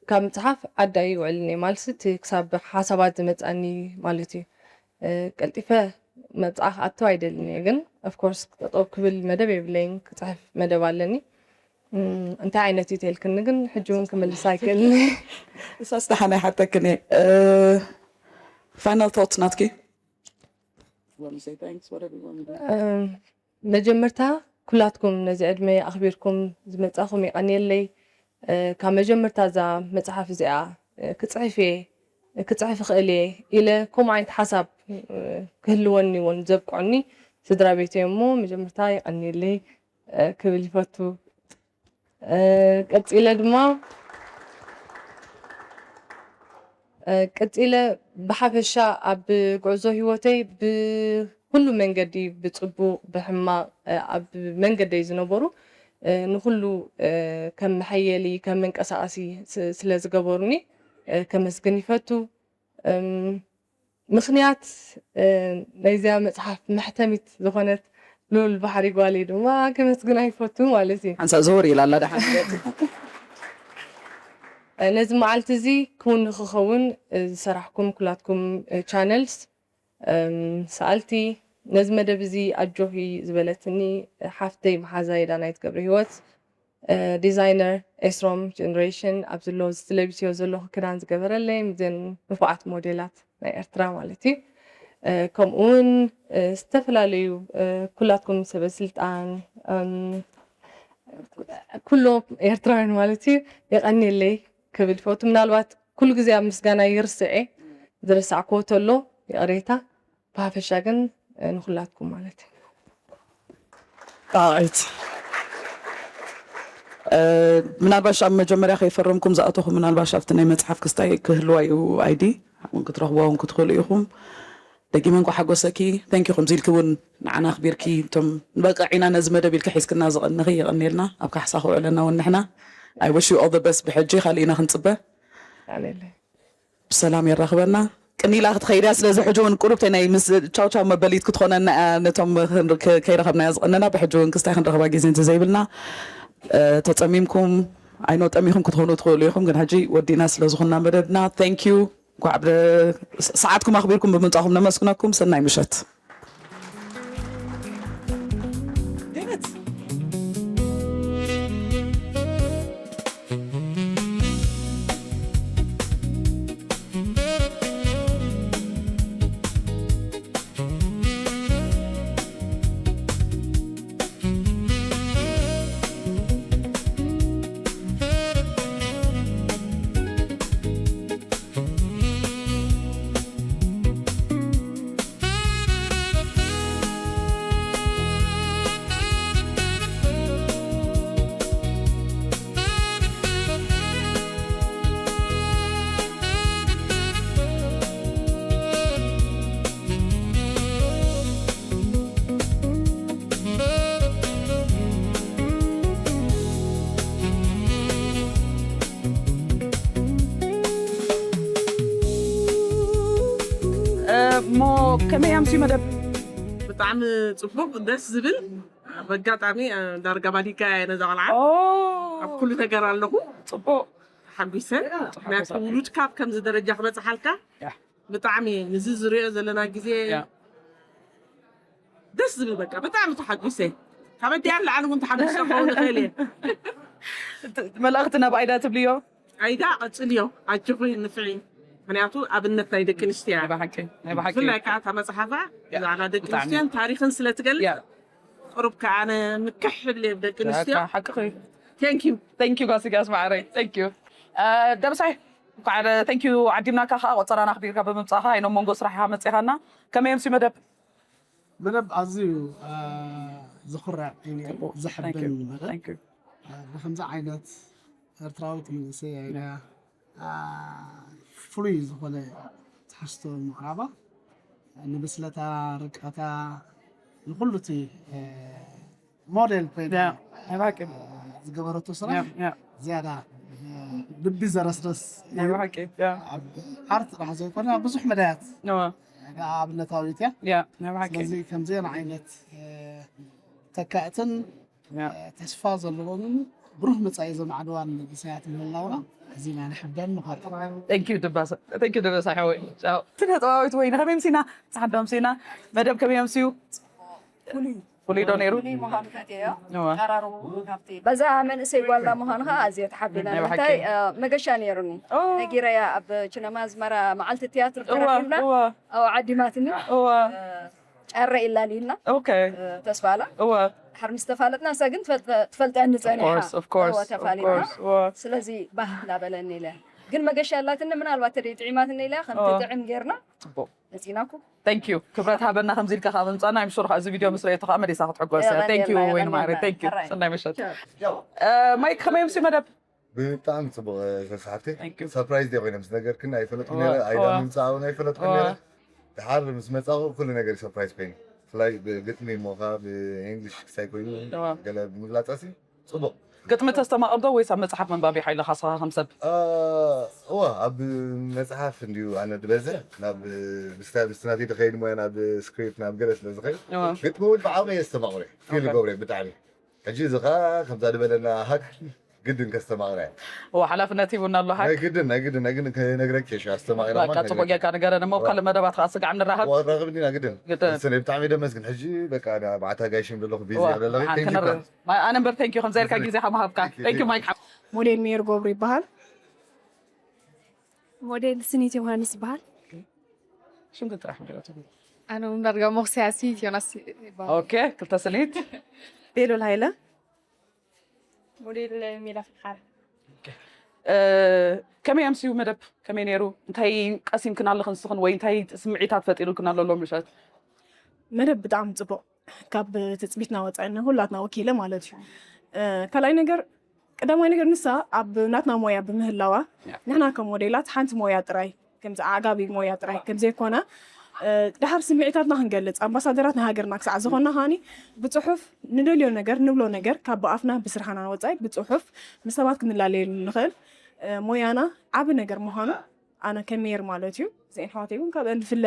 ካብ ምጽሓፍ ዓዳ ይውዕል እኒሀ ማለት እቲ ክሳብ ሓሳባት ዝመጻኒ ማለት እዩ። ቀልጢፈ መብጽዓ ክኣትው ኣይደልን እየ፣ ግን ኦፍኮርስ ጠጠው ክብል መደብ የብለይን፣ ክጽሕፍ መደብ ኣለኒ። እንታይ ዓይነት እዩ ተልክኒ ግን ሕጂ እውን ክምልስ ኣይክእልን። እሳስ ደሓን ኣይሓተክን እየ። ፋይናል ቶት ናትኪ? መጀመርታ ኩላትኩም ነዚ ዕድመ ኣኽቢርኩም ዝመጻኹም የቐንየለይ። ካብ መጀመርታ እዛ መጽሓፍ እዚኣ ክጽሕፍ እየ፣ ክጽሕፍ እኽእል እየ ኢለ ከምኡ ዓይነት ሓሳብ ክህልወኒ እውን ዘብቅዑኒ ስድራ ቤተይ እሞ መጀመርታ የቐንየለይ ክብል ይፈቱ። ቀጺለ ድማ ቀጺለ ብሓፈሻ ኣብ ጉዕዞ ህይወተይ ብኩሉ መንገዲ ብጽቡቕ ብሕማቕ ኣብ መንገደይ ዝነበሩ ንኩሉ ከም መሐየሊ ከም መንቀሳቐሲ ስለ ዝገበሩኒ ከመስግን ይፈቱ። ምኽንያት ናይዚኣ መጽሓፍ መሕተሚት ዝኾነት ልኡል ባሕሪ ጓለይ ድማ ከመስግና ይፈቱ ማለት እዩ። ሓንሳእ ዘወር ኢላ ኣላ ደሓን። ነዚ መዓልቲ እዚ ክውን ንክኸውን ዝሰራሕኩም ኩላትኩም ቻነልስ፣ ሰኣልቲ፣ ነዚ መደብ እዚ ኣጆኺ ዝበለትኒ ሓፍተይ መሓዛይ ዳናይት ገብረ ህይወት፣ ዲዛይነር ኤስሮም ጀነሬሽን ኣብዚ ኣሎ፣ እዚ ለቢስዮ ዘለኹ ክዳን ዝገበረለይ፣ ምዘን ንፉዓት ሞዴላት ናይ ኤርትራ ማለት እዩ። ከምኡ እውን ዝተፈላለዩ ኩላትኩም ሰበ ስልጣን፣ ኩሎም ኤርትራውያን ማለት እዩ፣ የቐንየለይ ክብል ይፈቱ። ምናልባት ኩሉ ግዜ ኣብ ምስጋና ይርስዕ እየ፣ ዝረሳዕክዎ ተሎ ይቕሬታ። ብሓፈሻ ግን ንኹላትኩም ማለት እዩ። ጣዕት ምናልባሽ ኣብ መጀመርያ ከይፈረምኩም ዝኣተኹ ምናልባሽ ኣብቲ ናይ መፅሓፍ ክስታይ ክህልዋ እዩ። ኣይዲ እውን ክትረኽብዋ እውን ክትኽእሉ ኢኹም። ደጊመ እንኳ ሓጎሰኪ። ተንኪ ከምዚ ኢልኪ እውን ንዓና ኣኽቢርኪ እቶም ንበቅዕ ኢና ነዚ መደብ ኢልኪ ሒዝክና ዝቐንኺ የቐንየልና። ኣብ ካሕሳ ክውዕለና እውን ንሕና። I wish you all the best። ብሕጂ ካሊእ ኢና ክንፅበ። ብሰላም የራኽበና። ቅኒላ ክትኸይድያ ስለዚ ሕጂ እውን ቁሩብተይ ናይ ምስ ቻው ቻው መበሊት ክትኾነና እያ ነቶም ከይረኸብናያ ዝቐነና። ብሕጂ እውን ክስታይ ክንረኸባ ግዜ እንተዘይብልና ተፀሚምኩም ኣይኖ ጠሚኹም ክትኾኑ ትኽእሉ ኢኹም። ግን ሕጂ ወዲእና ስለዝኾንና መደብና thank you። እንኳዕ ሰዓትኩም ኣኽቢርኩም ብምምፃእኹም ነመስግነኩም። ሰናይ ምሸት። እሞ ከመይ ኣምስዩ መደብ? ብጣዕሚ ፅቡቅ፣ ደስ ዝብል። በጋጣሚ ዳርጋ ባሊጋ እየ ነዛ ቆልዓ። ኣብ ኩሉ ነገር ኣለኹ። ፅቡቅ። ተሓጒሰ። ምክንያቱ ውሉድካ ኣብ ከምዚ ደረጃ ክበፅሓልካ ብጣዕሚ፣ ንዚ ዝሪኦ ዘለና ግዜ ደስ ዝብል። በቃ ብጣዕሚ ተሓጒሰ። ካብ ኣዲኣ ንላዕሊ እውን ተሓጒሰ ክኸውን ይኽእል እየ። መልእኽቲ ናብ ኣይዳ ትብልዮ? ኣይዳ ቀፅልዮ፣ ኣጆኺ ንፍዒ። ምክንያቱ ኣብነት ናይ ደቂ ኣንስትዮ እያ። ናይ ብሓቂ፣ ናይ ብሓቂ። ብፍላይ ከዓ እታ መፅሓፋ ብዛዕባ ደቂ ኣንስትዮን ታሪኽን ስለ ትገልፅ፣ ቁሩብ ከዓ ኣነ ምክሕ እብል እየ ብደቂ ኣንስትዮ። ሓቅኺ። Thank you። Thank you ጋስጋስ ማዕረይ። Thank you። ደብሳይ፣ እንኳዕ thank you ዓዲምናካ ከዓ ቆፀራና ኣኽቢርካ ብምምፃእኻ፣ ኣይኖም መንጎ ስራሕ ኢኻ መፂኻና። ከመይ ኣምስዩ መደብ? መደብ ኣዝዩ ዘኹርዕ እዩ ነይሩ፣ ዘሕብን መደብ። ብከምዚ ዓይነት ኤርትራዊት መንእሰይ ኣይዳ ፍሉይ ዝኾነ ትሕዝቶ ምቕራባ፣ ንብስለታ፣ ርቀታ፣ ንኹሉ እቲ ሞዴል ኮይና ዝገበረቶ ስራሕ ዝያዳ ልቢ ዘረስረስ እዩ። ኣብ ኣርት ጥራሕ ዘይኮነ ኣብ ብዙሕ መዳያት ኣብነታዊት እያ። ስለዚ ከምዚአን ዓይነት ተካእትን ተስፋ ዘለዎምን ብሩህ መጻኢ ዘማዕድዋን መንእሰያት ምህላውና ኣዚና ንሕበን ንኾርዕ። Thank you ደበሳ ሓወይ። ቻው። ስነ-ጥበባዊት ወይኒ ከመይ ኣምሲና? ጸሓዳም ሲና መደብ ከመይ ኣምስዩ? ፍሉይ ዶ ነይሩ? በዛ መንእሰይ ጓልና ምዃኑ ከዓ ኣዝየ ተሓቢና። ንምንታይ መገሻ ነይሩኒ፣ ነጊረያ ኣብ ችነማ ኣዝመራ መዓልቲ ትያትር ተረኪብና። ዓዲማትኒ። ጫረ ኢላሊና ተስፋላ ሓር ምስ ተፋለጥና እሳ ግን ትፈልጠኒ ፀኒሓ ተፋሊጥና። ስለዚ ባህ እንዳበለኒ ኢለ ግን መገሻ ኣላትኒ ምናልባት ተደይ ጥዒማትኒ ኢለ ከምቲ ጥዕም ጌርና መፂናኩ። Thank you ክብረት ሃበና ከምዚ ኢልካ ካብ ምምፃና። I'm sure እዚ ቪድዮ ምስ ረእየቶ ከዓ መሊሳ ክትሕጎስ። Thank you ወይኒ ማዕረይ። Thank you ሰናይ ምሸት። ማይክ ከመይ ኣምስዩ መደብ? ብጣዕሚ ፅቡቅ ሰስሓፍቲ። ሰርፕራይዝ ዲየ ኮይነ ምስ ነገርክን ኣይፈለጥኩ ነረ። ኣይዳ ምምፃእ እውን ኣይፈለጥኩ ነረ። ድሓር ምስ መፃኹ ኩሉ ነገር ሰርፕራይዝ ኮይኑ ብፍላይ ብግጥሚ እሞ ከዓ ብእንግሊሽ ክሳይ ኮይኑ ገለ ብምግላፅ ኣሲ ፅቡቅ። ግጥሚ ተስተማቕር ዶ ወይስ ኣብ መፅሓፍ መንባቢ ሓይልኻ ስኻ ከም ሰብ? እዋ ኣብ መፅሓፍ እንድዩ ኣነ ዝበዝሕ ናብ ምስታ ምስቲ ናተይ ዝኸይድ ሞያ ናብ ስክሪፕት ናብ ገለ ስለ ዝኸይድ ግጥሚ እውን ብዓቕመይ የስተማቕረ ፊል ይገብረ ብጣዕሚ። ሕጂ እዚ ከዓ ከምዛ ዝበለና ሃክ ግድን ከስተማቕራ እያ። እዋ ሓላፍነት ሂቡና ኣሎ ሃክ። ናይ ግድን ናይ ግድን ናይ ግድን ከነግረኪ እየ ኣስተማቒራ። በቃ ፅቡቅ ጌርካ ንገረን እሞ ካልእ መደባት ከዓ ስጋዕ ንራኸብ። ወራኸብ እንዲና ግድን። እሰ ብጣዕሚ ደመስግን ሕጂ በቃ ንባዕታ ጋይሽም ዘለኹ ቢዚ እያ ዘለኺ። Thank you እኳ። ኣነ እምበር thank you ከምዛ ኢልካ ግዜኻ ምሃብካ። Thank you ማይክ ሓው። ሞዴል ሜር ገብሩ ይበሃል። ሞዴል ስኒት ዮሃንስ ይበሃል። ሽም ግን ጥራሕ ንገራት። ኣነ እውን ዳርጋ ሞኽስያ ስኒት ዮናስ ይበሃል። ኦኬ ክልተ ስኒት። ቤሉል ሃይለ። ሞዴል ሜላ ፍቃር። ከመይ ኣምስዩ መደብ? ከመይ ነይሩ? እንታይ ቀሲምክን ኣለኽን ንስኽን ወይ እንታይ ስምዒታት ፈጢሩልክን ኣሎ ሎም ምሸት? መደብ ብጣዕሚ ፅቡቕ፣ ካብ ትፅቢትና ወፃኢ ንኹላትና ወኪለ ማለት እዩ። ካልኣይ ነገር፣ ቀዳማይ ነገር ንሳ ኣብ ናትና ሞያ ብምህላዋ ንሕና ከም ሞዴላት ሓንቲ ሞያ ጥራይ ከምዚ ዓጋቢ ሞያ ጥራይ ከምዘይኮነ ድሓር ስምዒታትና ክንገልፅ ኣምባሳደራት ናይ ሃገርና ክሳዕ ዝኾንና ከዓኒ ብፅሑፍ ንደልዮ ነገር ንብሎ ነገር ካብ ብኣፍና ብስርሓና ወፃኢ ብፅሑፍ ምስ ሰባት ክንላለየሉ ንኽእል ሞያና ዓቢ ነገር ምዃኑ ኣነ ከም ሜር ማለት እዩ እዚአን ኣሕዋተይ እውን ካብአን ዝፍለ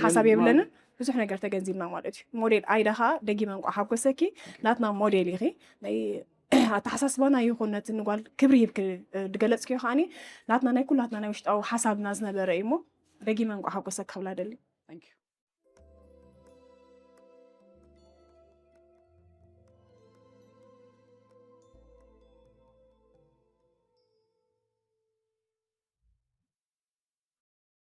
ሓሳብ የብለንን ብዙሕ ነገር ተገንዚብና ማለት እዩ ሞዴል ኣይዳ ከዓ ደጊመ እንቋዕ ሓጎሰኪ ናትና ሞዴል ኢኺ ናይ ኣተሓሳስባና ይኹን ነቲ ንጓል ክብሪ ሂብኪ ዝገለፅክዮ ከዓኒ ናትና ናይ ኩላትና ናይ ውሽጣዊ ሓሳብና ዝነበረ እዩ እሞ ደጊመ እንቋዕ ሓጎሰኪ ክብላ ደሊ